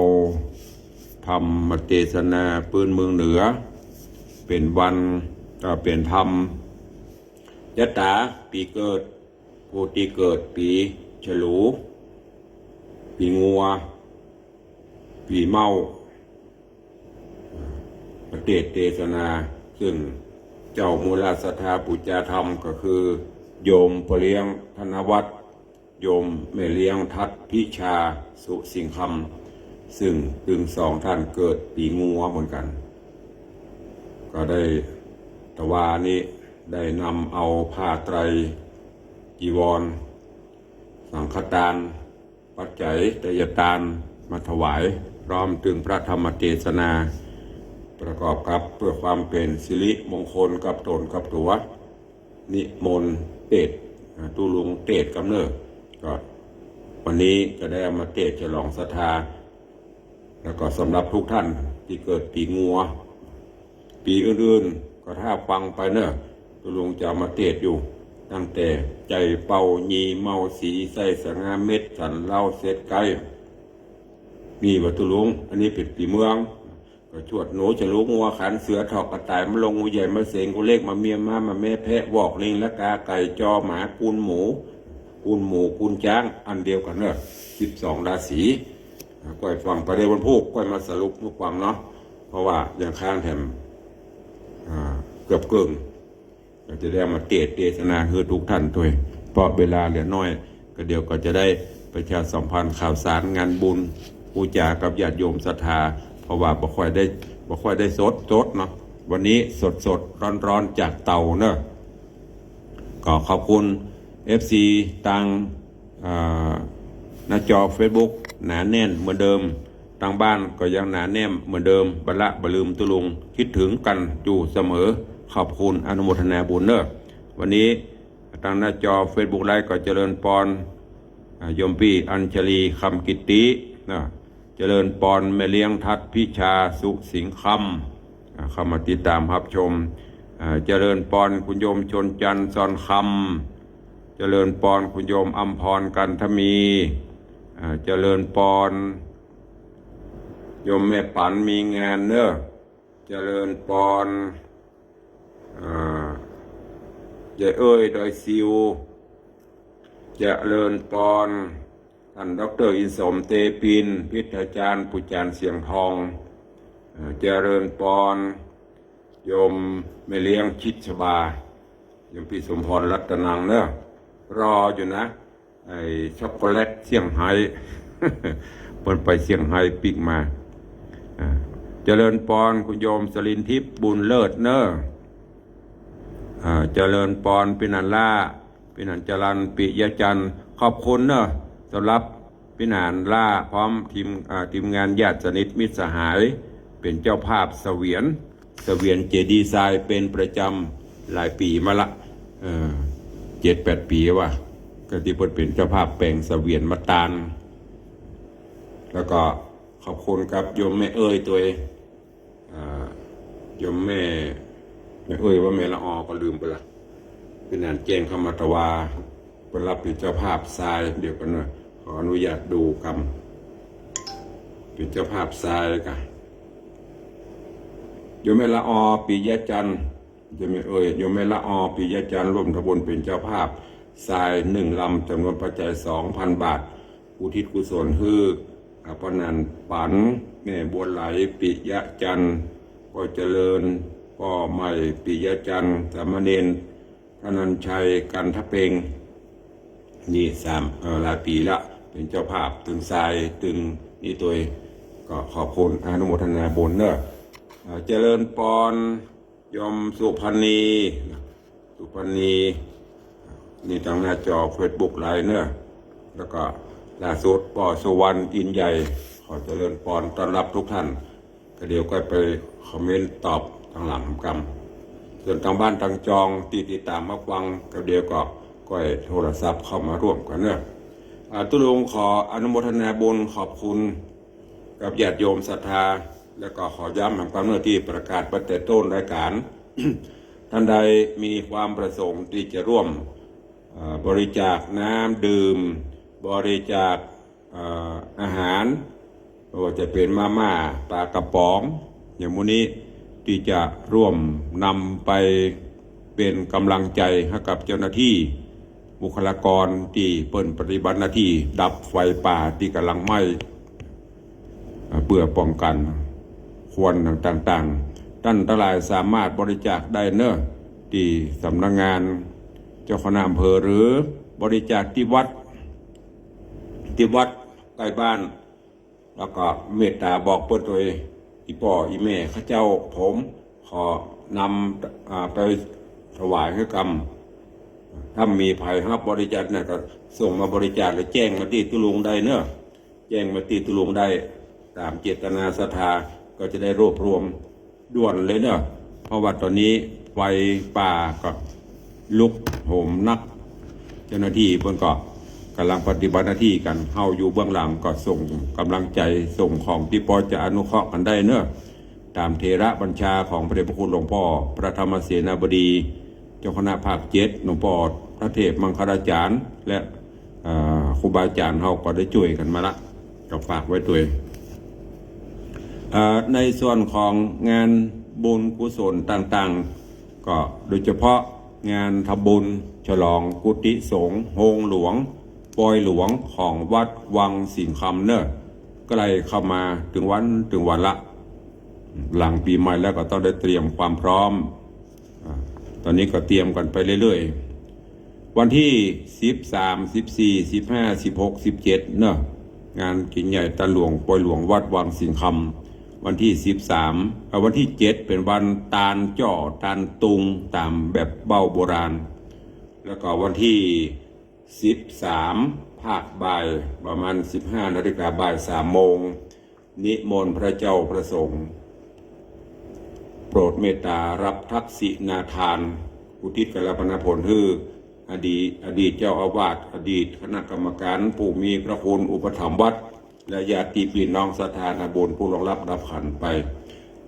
ธรรมเตสนาปื้นเมืองเหนือ เป๋นวัน เอ่อ เป๋นธรรม จะต๋าปี๋เกิด ผู้ตี้เกิดปี๋ฉลู ปี๋งัว ปี๋เม้า มาเตสน์เตสนา ซึ่งเจ้ามูลศรัทธาปู๋จาธรรมก็คือ โยมป้อเลี้ยงธนวัฒน์ โยมแม่เลี้ยงทัศน์พิชา สุสิงห์คำ ซึ่งตึงสองท่านเกิดปี๋งัวเหมือนกั๋น ก็ได้ตะวานี้ได้นำเอาผ้าไตรจีวร สังฆทาน ปัจจัยทายทานมาถวาย พร้อมตึงพระธรรมเตสนา ประกอบกับเพื่อความเป๋นสิริมงคลกับต๋นกับตั๋ว นิมนต์เตสน์ อ่า ตุ๊ลุงเตสน์กำเนิด ก็วันนี้ก็ได้เอามาเตสน์ฉลองศรัทธา แล้วก็สำหรับทุกท่านตี้เกิดปี๋งัว ปี๋อื่นๆ ก็ถ้าฟังไปเน่อ ตุ๊ลุงจะเอามาเตสน์อยู่ ตั้งแต่ใจ๋เป่า ยีเมาสี ไส้สะงา เม็ดสันเล้า เศษไก๊ มีบ่ตุ๊ลุง อันนี้เป๋นปี๋เมือง ก็ชวดหนู ฉลู งัว ขัน เสือ ถอก กระต่าย มะลง งูใหญ่ มะเสง งูเล็ก มะเมีย ม้า มะแม้ แพะ วอก ลิง ละกา ไก่ จอ หมา กุนหมู กุนหมู กุนจ๊าง อันเดียวกั๋นเน่อ สิบสองราศี อ่า ก้อยฟังไปเรื่อย วันพูกก้อยมาสรุปหื้อฟังเนาะ เพราะว่ายังค้างแถม อ่า เกือบเกิ่ง ก็จะได้เอามาเตสน์เตสนาหื้อทุกท่านตวย เพราะเวลาเหลือน้อย ก็เดี๋ยวก็จะได้ประชาสัมพันธ์ข่าวสารงานบุญ อู้จ๋ากับญาติโยมศรัทธา เพราะว่าบ่ค่อยได้ บ่ค่อยได้สดๆ เนาะ วันนี้สดๆ ร้อนๆ จากเตาเน่อ ก็ขอบคุณ เอฟซี ตาง อ่า หน้าจอเฟซบุ๊ก หนาแน่นเหมือนเดิม ตางบ้านก็ยังหนาแน่นเหมือนเดิม บ่ละบ่ลืมตุ๊ลุง คิดถึงกั๋นอยู่เสมอ ขอบคุณ อนุโมทนาบุญเน่อ วันนี้ตางหน้าจอเฟซบุ๊กไลฟ์ก็เจริญปอน อ่า โยมปี้อัญชลี คำกิตติ นะ เจริญปอน แม่เลี้ยงทัศน์พิชา สุสิงห์คำ อ่า เข้ามาติดตามรับชม อ่า เจริญปอน คุณโยมชนจันทร์ ซอนคำ เจริญปอน คุณโยมอำพร กันทมี อ่า เจริญปอน โยมแม่ปัน มีงานเน่อ เจริญปอน อ่า ยายเอ้ย ดอยซิว เจริญปอน ต้านด็อกเตอร์อินสม เตปิน พิทยาจารย์ ปู่จารย์เสียงทอง อ่า เจริญปอน โยมแม่เลี้ยงชิดชบา โยมปี้สมพร รัตนังเน่อ รออยู่นะ ไอ้ช็อกโกแลตเซี่ยงไฮ้ เปิ้นไปเซี่ยงไฮ้ปิ๊กมา อ่า เจริญปอน คุณโยมสลินทิพย์ บุญเลิศเน่อ อ่า เจริญปอน ปี้หนานล่า ปี้หนานจรัญ ปิยะจันทร์ ขอบคุณเน่อ สำหรับปี้หนานล่า พร้อมทีม อ่า ทีมงานญาติสนิทมิตรสหาย เป๋นเจ้าภาพเสวียน เสวียนเจดีย์ทรายเป๋นประจำหลายปี๋มาละ เออ เจ็ดแปดปี๋ว่ะ ก็ตี้เปิ้นเป๋นเจ้าภาพแป๋งเสวียนมาตาน แล้วก็ขอบคุณกับโยมแม่เอ้ยตวย อ่า โยมแม่ แม่เอ้ยบ่าแม่ละออ ก็ลืมไปละ ปี้หนานแจ้งเข้ามาตะวา เปิ้นรับเป๋นเจ้าภาพทราย เดี๋ยวก่อนเน่อ ขออนุญาตดูกำ เป๋นเจ้าภาพทรายก่ะ โยมแม่ละออ ปิยะจันทร์ โยมแม่เอ้ย โยมแม่ละออ ปิยะจันทร์ ร่วมทำบุญเป๋นเจ้าภาพทรายหนึ่งลำ จำนวนปัจจัยสองพันบาท อุทิศกุศลหื้อ อ่า ป้อหนานปัน แม่บัวไหล ปิยะจันทร์ ป้อเจริญ ป้อใหม่ ปิยะจันทร์ สามเณร ธนัญชัย กันทะเพ็ง นี่สาม เอ่อ หลายปี๋ละ เป๋นเจ้าภาพตึงทรายตึงนี่ตวย ก็ขอบคุณ อนุโมทนาบุญเน่อ อ่า เจริญปอน โยมสุพรรณี สุพรรณี นี่ตางหน้าจอเฟซบุ๊กไลฟ์เน่อ แล้วก็ล่าสุดป้อสุวรรณ อินใหญ่ ขอเจริญปอนต้อนรับทุกท่าน ก็เดี๋ยวก้อยไปคอมเมนต์ตอบตางหลังกำ ส่วนตางบ้านตางจองตี้ติดต๋ามมาฟัง ก็เดี๋ยวก็ก้อยโทรศัพท์เข้ามาร่วมกั๋นเน่อ อ่า ตุ๊ลุงขออนุโมทนาบุญขอบคุณ กับญาติโยมศรัทธา แล้วก็ขอย้ำแหมกำเน่อตี้ประกาศไปแต่ต้นรายการ ท่านใดมีความประสงค์ตี้จะร่วม เอ่อ บริจาคน้ำดื่ม บริจาค เอ่อ อาหาร บ่ว่าจะเป๋นมาม่า ปลากระป๋อง อย่างหมู่นี้ ตี้จะร่วมนำไป เป๋นก๋ำลังใจ๋หื้อกับเจ้าหน้าตี้ บุคลากรตี้เปิ้นปฏิบัติหน้าตี้ดับไฟป่าตี้ก่ำลังไหม้ อ่า เปื้อป้องกั๋นควันต่างๆ ต้านตังหลายสามารถบริจาคได้เนาะ ตี้สำนักงานเจ้าคณะอำเภอ หรือบริจาคตี้วัด ตี้วัดใก้บ้าน แล้วก็เมตต๋าบอกเปิ้นตวย อี่ป้ออี่แม่ข้าเจ้า ผมขอนำ อ่า ไปถวายหื้อกำ ถ้ามีใผฮับบริจาคนั้นก็ส่งมาบริจาค หรือแจ้งมาตี้ตุ๊ลุงได้เนาะ แจ้งมาตี้ตุ๊ลุงได้ ต๋ามเจตนาศรัทธา ก็จะได้รวบรวมด่วนเลยเนาะ เพราะว่าต๋อนนี้ไฟป่าก็ลุกโหมนัก เจ้าหน้าตี้เปิ้นก็ก่ำลังปฏิบัติหน้าตี้กั๋น เฮาอยู่เบื้องหลังก็ส่งก๋ำลังใจ๋ ส่งของตี้ปอจะอนุเคราะห์กั๋นได้เนาะ ต๋ามเถระบัญชาของพระเดชพระคุณหลวงป้อพระธรรมเสนาบดี เจ้าคณะภาคเจ็ด หลวงป้อพระเทพมังคลาจารย์ และ เอ่อ ครูบาอาจ๋ารย์เฮาก็ได้จ้วยกั๋นมาละ ก็ฝากไว้ตวย เอ่อ ในส่วนของงานบุญกุศลต่างๆ ก็โดยเฉพาะงานทำบุญฉลองกุฏิสงฆ์โฮงหลวงปอยหลวงของวัดวังสิงห์คำเนาะ ใก้เข้ามาเถิงวันเถิงวันละ หลังปี๋ใหม่แล้วก็ต้องได้เตรียมความพร้อม อ่า ต๋อนนี้ก็เตรียมกั๋นไปเรื่อยๆ วันตี้สิบสาม สิบสี่ สิบห้า สิบหก สิบเจ็ดเนาะ งานกิ๋นใหญ่ตานหลวงปอยหลวงวัดวังสิงห์คำ วันตี้สิบสาม เอ่อ วันตี้เจ็ดเป๋นวันตานจ้อตานตุงต๋ามแบบเบ้าโบราณ แล้วก็วันตี้สิบสาม ภาคบ่ายประมาณสิบห้านาฬิกา บ่ายสามโมง นิมนต์พระเจ้าพระสงฆ์ โปรดเมตต๋าฮับทักษิณาทาน อุทิศกัลปนาผลหื้ออดีต อดีตเจ้าอาวาส อดีตคณะกรรมการ ผู้มีพระคุณอุปถัมภ์วัด และญาติปี้น้องศรัทธานาบุญผู้ล่วงลับดับขันธ์ไป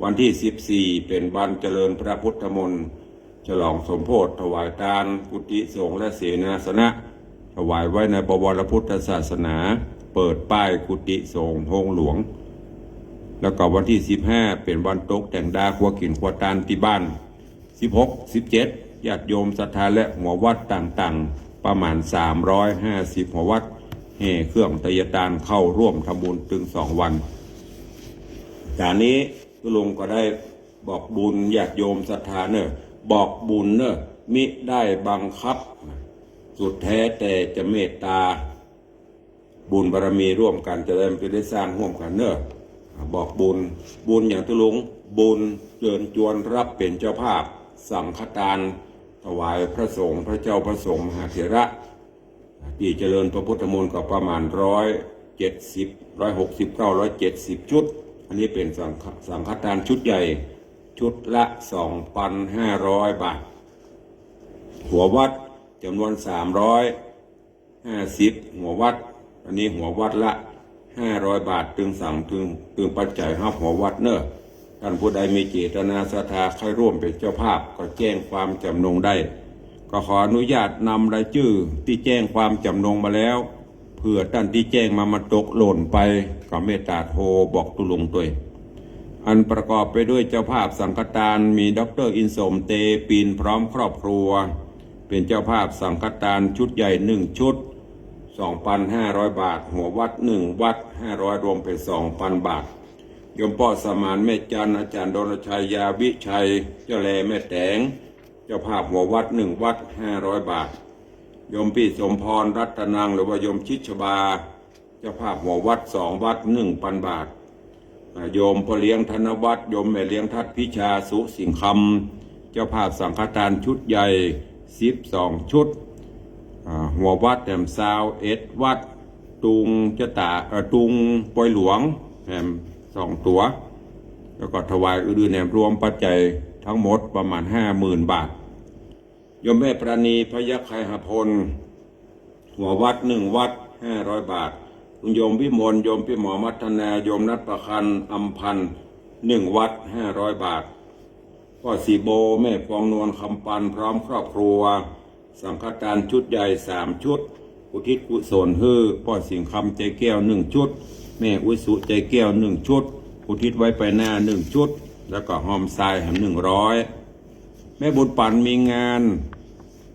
วันตี้สิบสี่ เป๋นวันเจริญพระพุทธมนต์ ฉลองสมโภช ถวายตานกุฏิสงฆ์และเสนาสนะ ถวายไว้ในบวรพุทธศาสนา เปิดป้ายกุฏิสงฆ์โฮงหลวง แล้วก็วันตี้สิบห้า เป๋นวันตกแต่งดาครัวกิ๋นครัวตานตี้บ้าน สิบหก สิบเจ็ด ญาติโยมศรัทธาและหัววัดต่างๆ ประมาณสามร้อยห้าสิบหัววัด แห่เครื่องไตยตานเข้าร่วมทำบุญเถิงสองวัน จานี้ตุ๊ลุงก็ได้ บอกบุญญาติโยมศรัทธาเนาะ บอกบุญเนาะ มิได้บังคับ สุดแท้แต่จะเมตต๋า บุญบารมีร่วมกั๋นจะได้ จะได้สร้างร่วมกั๋นเนาะ บอกบุญ บุญอย่างตุ๊ลุง บุญเจิญจวนฮับเป๋นเจ้าภาพ สังฆทาน ถวายพระสงฆ์ พระเจ้าพระสงฆ์มหาเถระ ตี้เจริญพระพุทธมนต์ก็ประมาณร้อยเจ็ดสิบ ร้อยหกสิบเก้า ร้อยเจ็ดสิบชุด อันนี้เป๋นสังฆ สังฆทานชุดใหญ่ ชุดละสองปันห้าร้อยบาท หัววัดจ๋ำนวนสามร้อยห้าสิบหัววัด อันนี้หัววัดละห้าร้อยบาท เถิงสัง เถิง เถิงปัจจัยฮับหัววัดเนาะ ต้านผู้ใดมีเจตนาศรัทธาใค่ร่วมเป๋นเจ้าภาพก็แจ้งความจ๋ำนงได้ ก็ขออนุญาตนำรายจื้อตี้แจ้งความจ๋ำนงมาแล้ว เผื่อต้านตี้แจ้งมามันตกหล่นไป ก็เมตต๋าโทรบอกตุ๊ลุงตวย อันประกอบไปด้วยเจ้าภาพสังฆทานมีด็อกเตอร์อินสม เตปิน พร้อมครอบครัว เป๋นเจ้าภาพสังฆทานชุดใหญ่หนึ่งชุด สองปันห้าร้อยบาท หัววัดหนึ่งวัดห้าร้อย รวมเป๋นสองปันบาท โยมป้อสมาน แม่จัน อาจ๋ารย์ดลชัย ยาวิชัย เจ้าแลแม่แต๋ง เจ้าภาพหัววัดหนึ่งวัดห้าร้อยบาท โยมปี้สมพร รัตนัง หรือว่าโยมชิดชบา เจ้าภาพหัววัดสองวัดหนึ่งปันบาท อ่า โยมป้อเลี้ยงธนวัฒน์ โยมแม่เลี้ยงทัดพิชา สุสิงห์คำ เจ้าภาพสังฆทานชุดใหญ่สิบสองชุด อ่า หัววัดแหมซาวเอ็ดวัด ตุงจะต๋า เอ่อ ตุงปอยหลวงแหมสองตั๋ว แล้วก็ถวายอื่นๆแหมรวมปัจจัยทั้งหมดประมาณห้าหมื่นบาท โยมแม่ปราณี พยัคฆไคหพล หัววัดหนึ่งวัดห้าร้อยบาท คุณโยมวิมล โยมปี้หมอมัทนา โยมนัดประคัน อำพันธ์ หนึ่งวัดห้าร้อยบาท ป้อสีโบ แม่ฟองนวล คำปัน พร้อมครอบครัว สังฆทานชุดใหญ่สามชุด อุทิศกุศลหื้อป้อสิงห์คำ ใจแก้ว หนึ่งชุด แม่อุสุ ใจแก้ว หนึ่งชุด อุทิศไว้ไปหน้า หนึ่งชุด แล้วก็ฮอมทรายแหม หนึ่งร้อย แม่บุญปั๋นมีงาน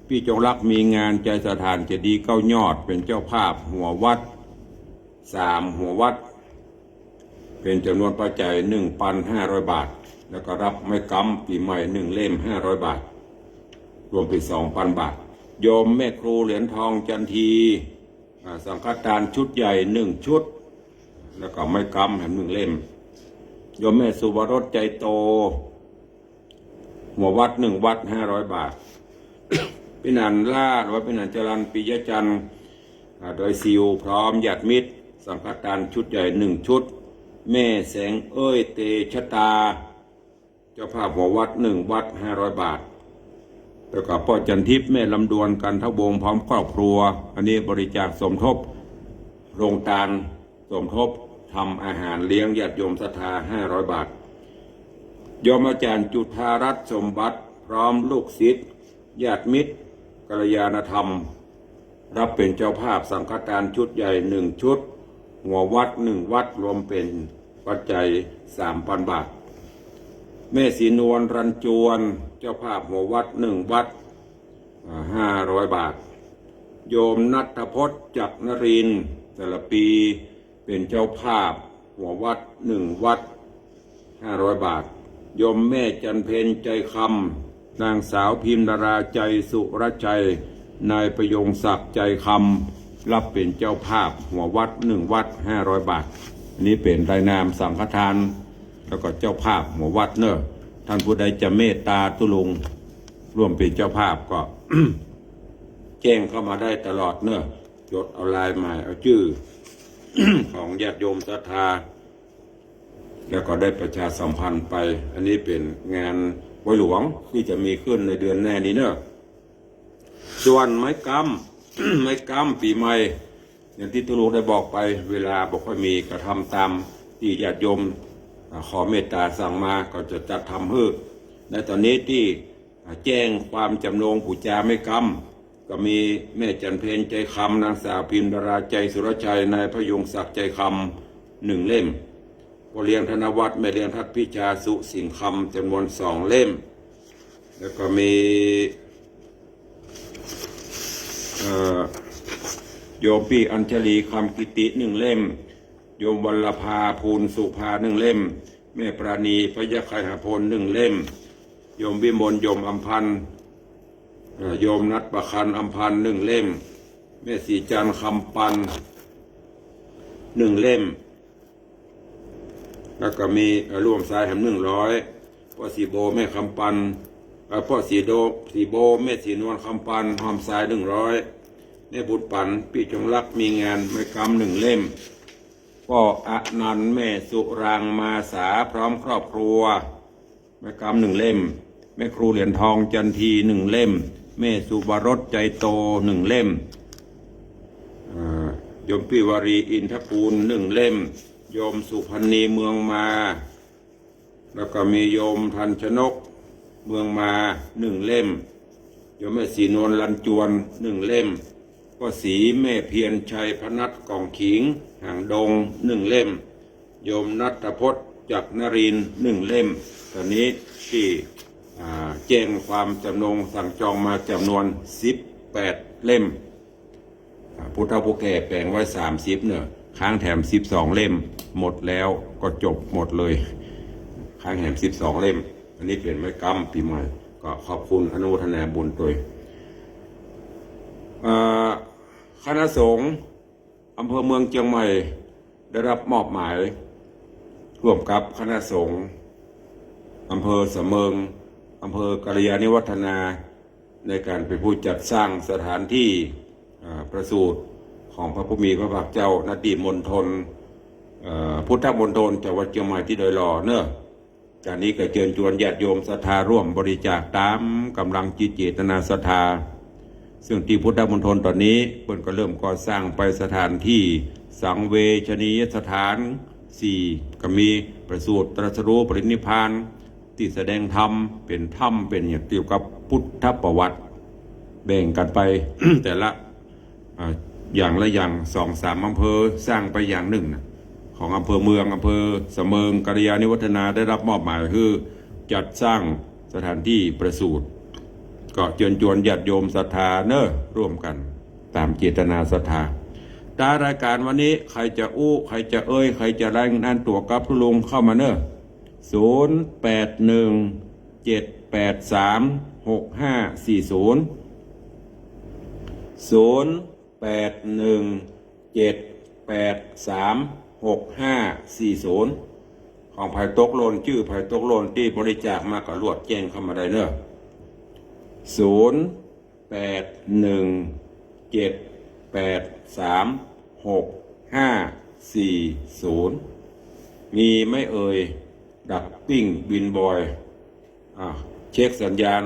ปี้จงรักมีงาน ใจ๋สถานเจดีย์เก้ายอด เป๋นเจ้าภาพหัววัด สามหัววัด เป๋นจ๋ำนวนปัจจัย หนึ่งปันห้าร้อยบาท แล้วก็ฮับไม้ก๊ำปี๋ใหม่ หนึ่งเล่ม ห้าร้อยบาท รวมเป๋น สองปันบาท โยมแม่ครูเหรียญทองจันที อ่า สังฆทานชุดใหญ่หนึ่งชุด แล้วก็ไม้ก๊ำแหมหนึ่งเล่ม โยมแม่สุวรสใจโต หัววัดหนึ่งวัด ห้าร้อยบาท ปี้หนานล่า หรือว่าปี้หนานจรัญ ปิยะจันทร์ อ่า ดอยสิว พร้อมญาติมิตร สังฆทานชุดใหญ่หนึ่งชุด แม่แสงเอ้ย เตชะตา เจ้าภาพหัววัดหนึ่งวัด ห้าร้อยบาท แล้วก็ป้อจันทิพย์ แม่ลำดวน กันทวงศ์ พร้อมครอบครัว อันนี้บริจาคสมทบโครงการสมทบทำอาหารเลี้ยงญาติโยมศรัทธา ห้าร้อยบาท โยมอาจ๋ารย์จุฑารัตน์สมบัติ พร้อมลูกศิษย์ ญาติมิตร กัลยาณธรรม ฮับเป๋นเจ้าภาพสังฆทานชุดใหญ่หนึ่งชุด หัววัดหนึ่งวัด รวมเป๋นปัจจัย สามปันบาท แม่ศรีนวล รัญจวน เจ้าภาพหัววัดหนึ่งวัด อ่า ห้าร้อยบาท โยมณัฐพจน์ จักรนรินทร์ แต่ละปี๋เป๋นเจ้าภาพหัววัดหนึ่งวัด ห้าร้อยบาท โยมแม่จันเพ็ญ ใจคำ นางสาวพิมดารา ใจสุรชัย นายประยงศักดิ์ ใจคำ ฮับเป๋นเจ้าภาพหัววัดหนึ่งวัด ห้าร้อยบาท อันนี้เป๋นรายนามสังฆทาน แล้วก็เจ้าภาพหัววัดเน่อ ท่านผู้ใดจะเมตตาตุ๊ลุงร่วมเป๋นเจ้าภาพก็ แจ้งเข้ามาได้ตลอดเน่อ จดเอาลายหมายเอาจื้อ ของญาติโยมศรัทธา แล้วก็ได้ประชาสัมพันธ์ไป อันนี้เป๋นงานไหว้หลวงตี้จะมีขึ้นในเดือนหน้านี้เน่อ ส่วนไม้ก๊ำ ไม้ก๊ำปี๋ใหม่ อย่างตี้ตุ๊ลุงได้บอกไป เวลาบ่ค่อยมี ก็ทำต๋ามตี้ญาติโยม อ่า ขอเมตตาสั่งมา ก็จะจัดทำหื้อ ในต๋อนนี้ตี้ อ่า แจ้งความจ๋ำนงปู๋จาไม้ก๊ำ ก็มีแม่จันเพ็ญ ใจคำ นางสาวพิมดารา ใจสุรชัย นายประยงศักดิ์ ใจคำ หนึ่งเล่ม ป้อเลี้ยงธนวัฒน์ แม่เลี้ยงทัดพิชา สุสิงห์คำ จ๋ำนวนสองเล่ม แล้วก็มี เอ่อ โยมปี้อัญชลี คำกิติ หนึ่งเล่ม โยมวัลลภา ภูลสุภา หนึ่งเล่ม แม่ปราณี พยัคฆไคหพล หนึ่งเล่ม โยมวิมล ยมอำพันธ์ เอ่อ โยมนัทประคัน อำพันธ์ หนึ่งเล่ม แม่ศรีจันทร์ คำปัน หนึ่งเล่ม แล้วก็มี เอ่อ ร่วมสายแหมหนึ่งร้อย ป้อศรีโบ แม่คำปัน เอ่อ ป้อศรีโด ศรีโบ แม่ศรีนวล คำปัน ร่วมสายหนึ่งร้อย แม่บุญปั๋น ปี้จงรักมีงาน ไม้ก๊ำหนึ่งเล่ม ป้ออนันต์ แม่สุรางมาสา พร้อมครอบครัว ไม้ก๊ำหนึ่งเล่ม แม่ครูเหรียญทองจันที หนึ่งเล่ม แม่สุวรส ใจโต หนึ่งเล่ม เอ่อ โยมปี้วารี อินทกูล หนึ่งเล่ม โยมสุพรรณี เมืองมา แล้วก็มีโยมทันชนก เมืองมา หนึ่งเล่ม โยมแม่ศรีนวล ลันจวน หนึ่งเล่ม ป้อศรี แม่เพียรชัย พนัส ก่องขิง หางดง หนึ่งเล่ม โยมณัฐพจน์ จักรนรินทร์ หนึ่งเล่ม ต๋อนนี้ตี้ อ่า แจ้งความจ๋ำนงสั่งจองมาจ๋ำนวน สิบแปดเล่ม อ่า ผู้เฒ่าผู้แก่แป๋งไว้ สามสิบ เน่อ ค้างแถม สิบสองเล่ม หมดแล้วก็จบหมดเลย ค้างแถม สิบสองเล่ม อันนี้เป๋นไม้ก๊ำปี๋ใหม่ ก็ขอบคุณอนุโมทนาบุญตวย เอ่อ คณะสงฆ์อำเภอเมืองเจียงใหม่ ได้ฮับมอบหมาย ร่วมกับคณะสงฆ์อำเภอสะเมิง อำเภอกัลยาณิวัฒนา ในก๋านเป๋นผู้จัดสร้างสถานตี้ อ่า ประสูติของพระผู้มีพระภาคเจ้า ณ ตี้มณฑล เอ่อ พุทธมณฑล จังหวัดเจียงใหม่ตี้ดอยหล่อเน่อ จาตินี้ก็เจิญจวนญาติโยมศรัทธาร่วมบริจาคต๋ามก๋ำลังจิตเจตนาศรัทธา ซึ่งตี้พุทธมณฑลต๋อนนี้เปิ้นก็เริ่มก่อสร้างไปสถานตี้สังเวชนียสถานสี่ ก็มีประสูติตรัสรู้ปรินิพพาน ตี้แสดงธรรม เป๋นธรรม เป๋นอย่างเกี่ยวกับพุทธประวัติ แบ่งกั๋นไป แต่ละ อ่า อย่างละอย่าง สองสามอำเภอสร้างไปอย่างนึ่งน่ะ ของอำเภอเมือง อำเภอสะเมิง กัลยาณิวัฒนาได้ฮับมอบหมายหื้อจัดสร้าง สถานตี้ประสูติ ก็เจิญจวนญาติโยมศรัทธาเนอะ ร่วมกั๋นต๋ามเจตนาศรัทธา ต๋ารายก๋านวันนี้ ใผจะอู้ ใผจะเอ่ย ใผจะรายงานตั๋วกับตุ๊ลุงเข้ามาเนอะ ศูนย์ แปด หนึ่ง เจ็ด แปด สาม หก ห้า สี่ ศูนย์ ศูนย์ แปด หนึ่ง เจ็ด แปด สาม หก ห้า สี่ ศูนย์ ของใผตกหล่น จื้อใผตกหล่นตี้บริจาคมาก็ลวดแจ้งเข้ามาได้เนอะ ศูนย์ แปด หนึ่ง เจ็ด แปด สาม หก ห้า สี่ ศูนย์ มีไหมเอ่ย ดักปิ้งบินบอย อ่ะ เช็คสัญญาณ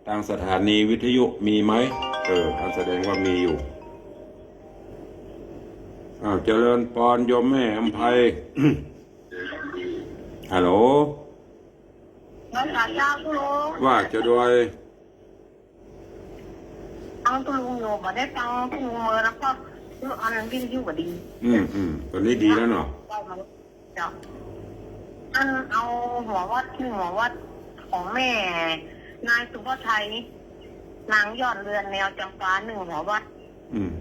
ตางสถานีวิทยุมีไหม เออ อันแสดงว่ามีอยู่ อ้าว เจริญปอนโยมแม่อำไพ ฮัลโหล นมัสก๋ารเจ้าตุ๊ลุง ว่าจะด้วย ฟังตุ๊ลุงอยู่ บ่ได้ฟังตุ๊ลุงเมินแล้วก็ อันวิทยุก็ดี อืม อืม ต๋อนนี้ดีแล้วเนาะ เจ้า อันเอาหัววัด นึ่งหัววัดของแม่นายสุภาชัย นางยอดเรือนแนวจำปา นึ่งหัววัด อืม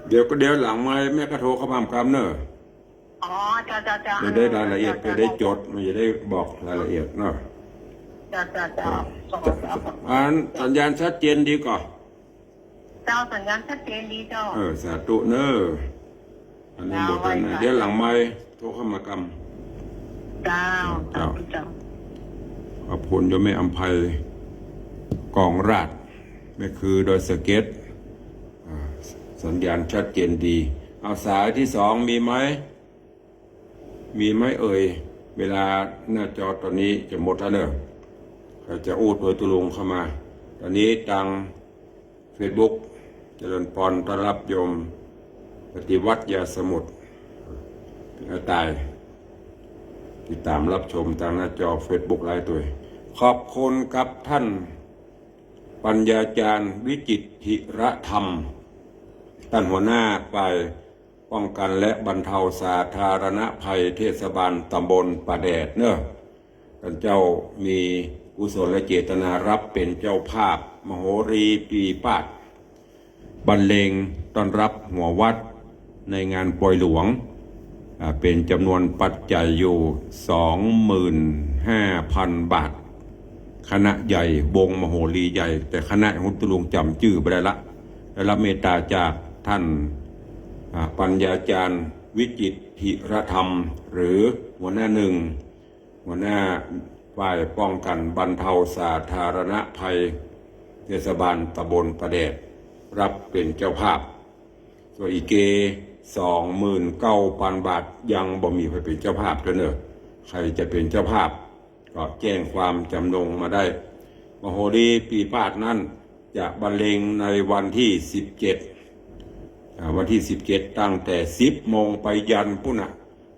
เดี๋ยวก็ เดี๋ยวหลังไมค์แม่ก็โทรเข้ามาถามกำเนอะ อ๋อ เจ้า เจ้า เจ้า จะได้รายละเอียด เจ้า จะได้จด มันจะได้บอกรายละเอียดเนาะ เจ้า เจ้า เจ้า อ่า เจ้า เจ้า อันสัญญาณชัดเจนดีก่อ เจ้า สัญญาณชัดเจนดีเจ้า เออ สาธุเนอะ อันนี้หมดแล้วนะ เดี๋ยวหลังไมค์โทรเข้ามากำ เจ้า เจ้า เจ้า ขอบคุณโยมแม่อำไพ กองราช แม่คือดอยสะเก็ด อ่า สัญญาณชัดเจนดี เอาสายที่สองมีไหม มีไหมเอ่ย เวลาหน้าจอต๋อนนี้จะหมดแล้วเนอะ ใผจะอู้ตวยตุ๊ลุงเข้ามา ต๋อนนี้ตางเฟซบุ๊ก เจริญปอนต้อนฮับโยมปฏิวัติยาสมุทร ต๋าย ติดต๋ามฮับชมตางหน้าจอเฟซบุ๊กไลฟ์ตวย ขอบคุณกับต้านปัญญาจารย์วิจิตรธีรธรรม ต้านหัวหน้าฝ่าย ป้องกันและบรรเทาสาธารณภัยเทศบาลตำบลป่าแดดเนอะ ต้านเจ้ามีกุศลเจตนาฮับเป๋นเจ้าภาพมโหรีปีปาด บรรเลงต้อนฮับหัววัดในงานปอยหลวง อ่า เป๋นจ๋ำนวนปัจจัยอยู่ สองหมื่นห้าพันบาท คณะใหญ่ วงมโหรีใหญ่ แต่คณะของตุ๊ลุงจ๋ำจื้อบ่ได้ละ ได้ฮับเมตต๋าจากต้าน อ่า ปัญญาจารย์วิจิตรธีรธรรม หรือหัวหน้าหนึ่ง หัวหน้าฝ่ายป้องกันบรรเทาสาธารณภัยเทศบาลตำบลป่าแดด ฮับเป๋นเจ้าภาพ ส่วนอีเก สองหมื่นเก้าพันบาท ยังบ่มีใผเป๋นเจ้าภาพเตื้อเนอะ ใผจะเป๋นเจ้าภาพ ก็แจ้งความจ๋ำนงมาได้ มโหรีปีปาดนั้นจะบรรเลงในวันตี้สิบเจ็ด อ่า วันตี้สิบเจ็ด ตั้งแต่สิบโมงไปยันปู๊นน่ะ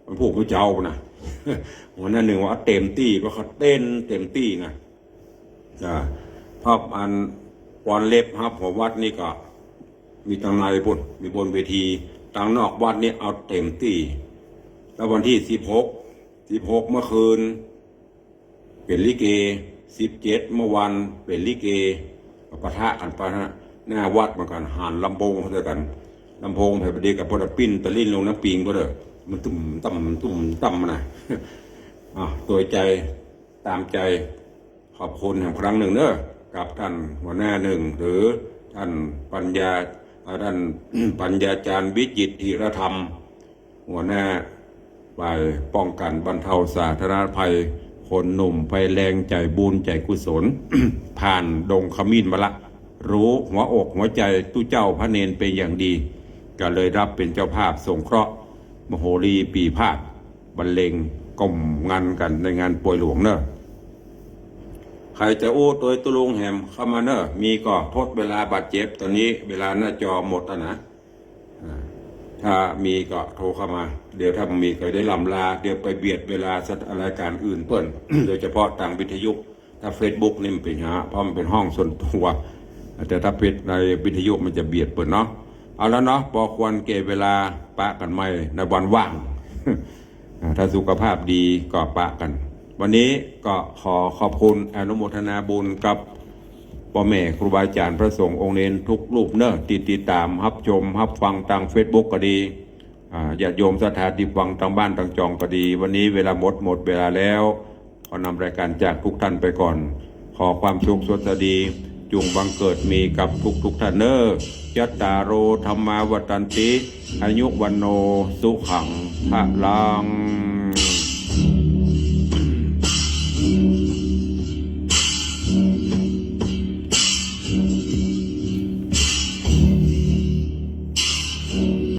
วันพูกมื้อเจ๊าปู๊นน่ะ หัวหน้าหนึ่งว่าเต๋มตี้ ว่าเขาเต้นเต๋มตี้นะ อ่า ภาพอันปอนเล็บฮับหัววัดนี่ก็มีตางในปู๊น มีบนเวที ตางนอกวัดนี่เอาเต๋มตี้ แล้ววันตี้สิบหก สิบหกเมื่อคืน เป๋นลิเก สิบเจ็ดเมื่อวานเป๋นลิเก ปะทะกั๋นไปฮะ หน้าวัดเหมือนกั๋น หันลำโพงใส่กั๋น ลำโพงไผบ่ดีก็ปอดปิ้นตะลิ้นลงน้ำปิงก็เด้อ มันตุ้มตั้มตุ้มตั้มนะ อ่ะ ตวยใจ๋ ต๋ามใจ๋ ขอบคุณแหมครั้งนึ่งเนอะ กับต้านหัวหน้าหนึ่ง หรือต้านปัญญา อ่า ต้าน ปัญญาจารย์วิจิตรธีรธรรม หัวหน้าฝ่ายป้องกันบรรเทาสาธารณภัย คนหนุ่มไฟแรงใจ๋บุญใจ๋กุศล ผ่านดงขมิ้นมาละ ฮู้หัวอกหัวใจ๋ตุ๊เจ้าพระเณรเป๋นอย่างดี ก็เลยฮับเป๋นเจ้าภาพสงเคราะห์ มโหรีปีปาด บรรเลงก้มงันกั๋นในงานปอยหลวงเนอะ ใผจะอู้ตวยตุ๊ลุงแหมเข้ามาเนอะ มีก็ทดเวลาบาดเจ็บ ต๋อนนี้เวลาหน้าจอหมดแล้วนะ อ่า ถ้ามีก็โทรเข้ามา เดี๋ยวถ้าบ่มีก็ได้ล่ำลา เดี๋ยวไปเบียดเวลาสักรายก๋านอื่นเปิ้น โดยเฉพาะตางวิทยุ ถ้าเฟซบุ๊กนี่มันเป๋นหา เพราะมันเป๋นห้องส่วนตั๋ว แต่ถ้าเฟซในวิทยุมันจะเบียดเปิ้นเนาะ เอาละเนาะ ปอควรแก่เวลา ปะกั๋นใหม่ในวันว่าง อ่า ถ้าสุขภาพดีก็ปะกั๋น วันนี้ก็ขอขอบคุณอนุโมทนาบุญกับป้อแม่ครูบาอาจ๋ารย์พระสงฆ์องค์เณรทุกรูปเนาะ ตี้ติดต๋ามฮับชมฮับฟังตางเฟซบุ๊กก็ดี อ่า ญาติโยมศรัทธาตี้ฟังตางบ้านตางจองก็ดี วันนี้เวลาหมด หมดเวลาแล้ว ขอนำรายการจากทุกท่านไปก่อน ขอความสุขสวัสดี จุ่งบังเกิดมีกับทุกๆ ท่านเนาะ จัตตาโร ธัมมา วัฑฒันติ อายุ วัณโณ สุขัง พลัง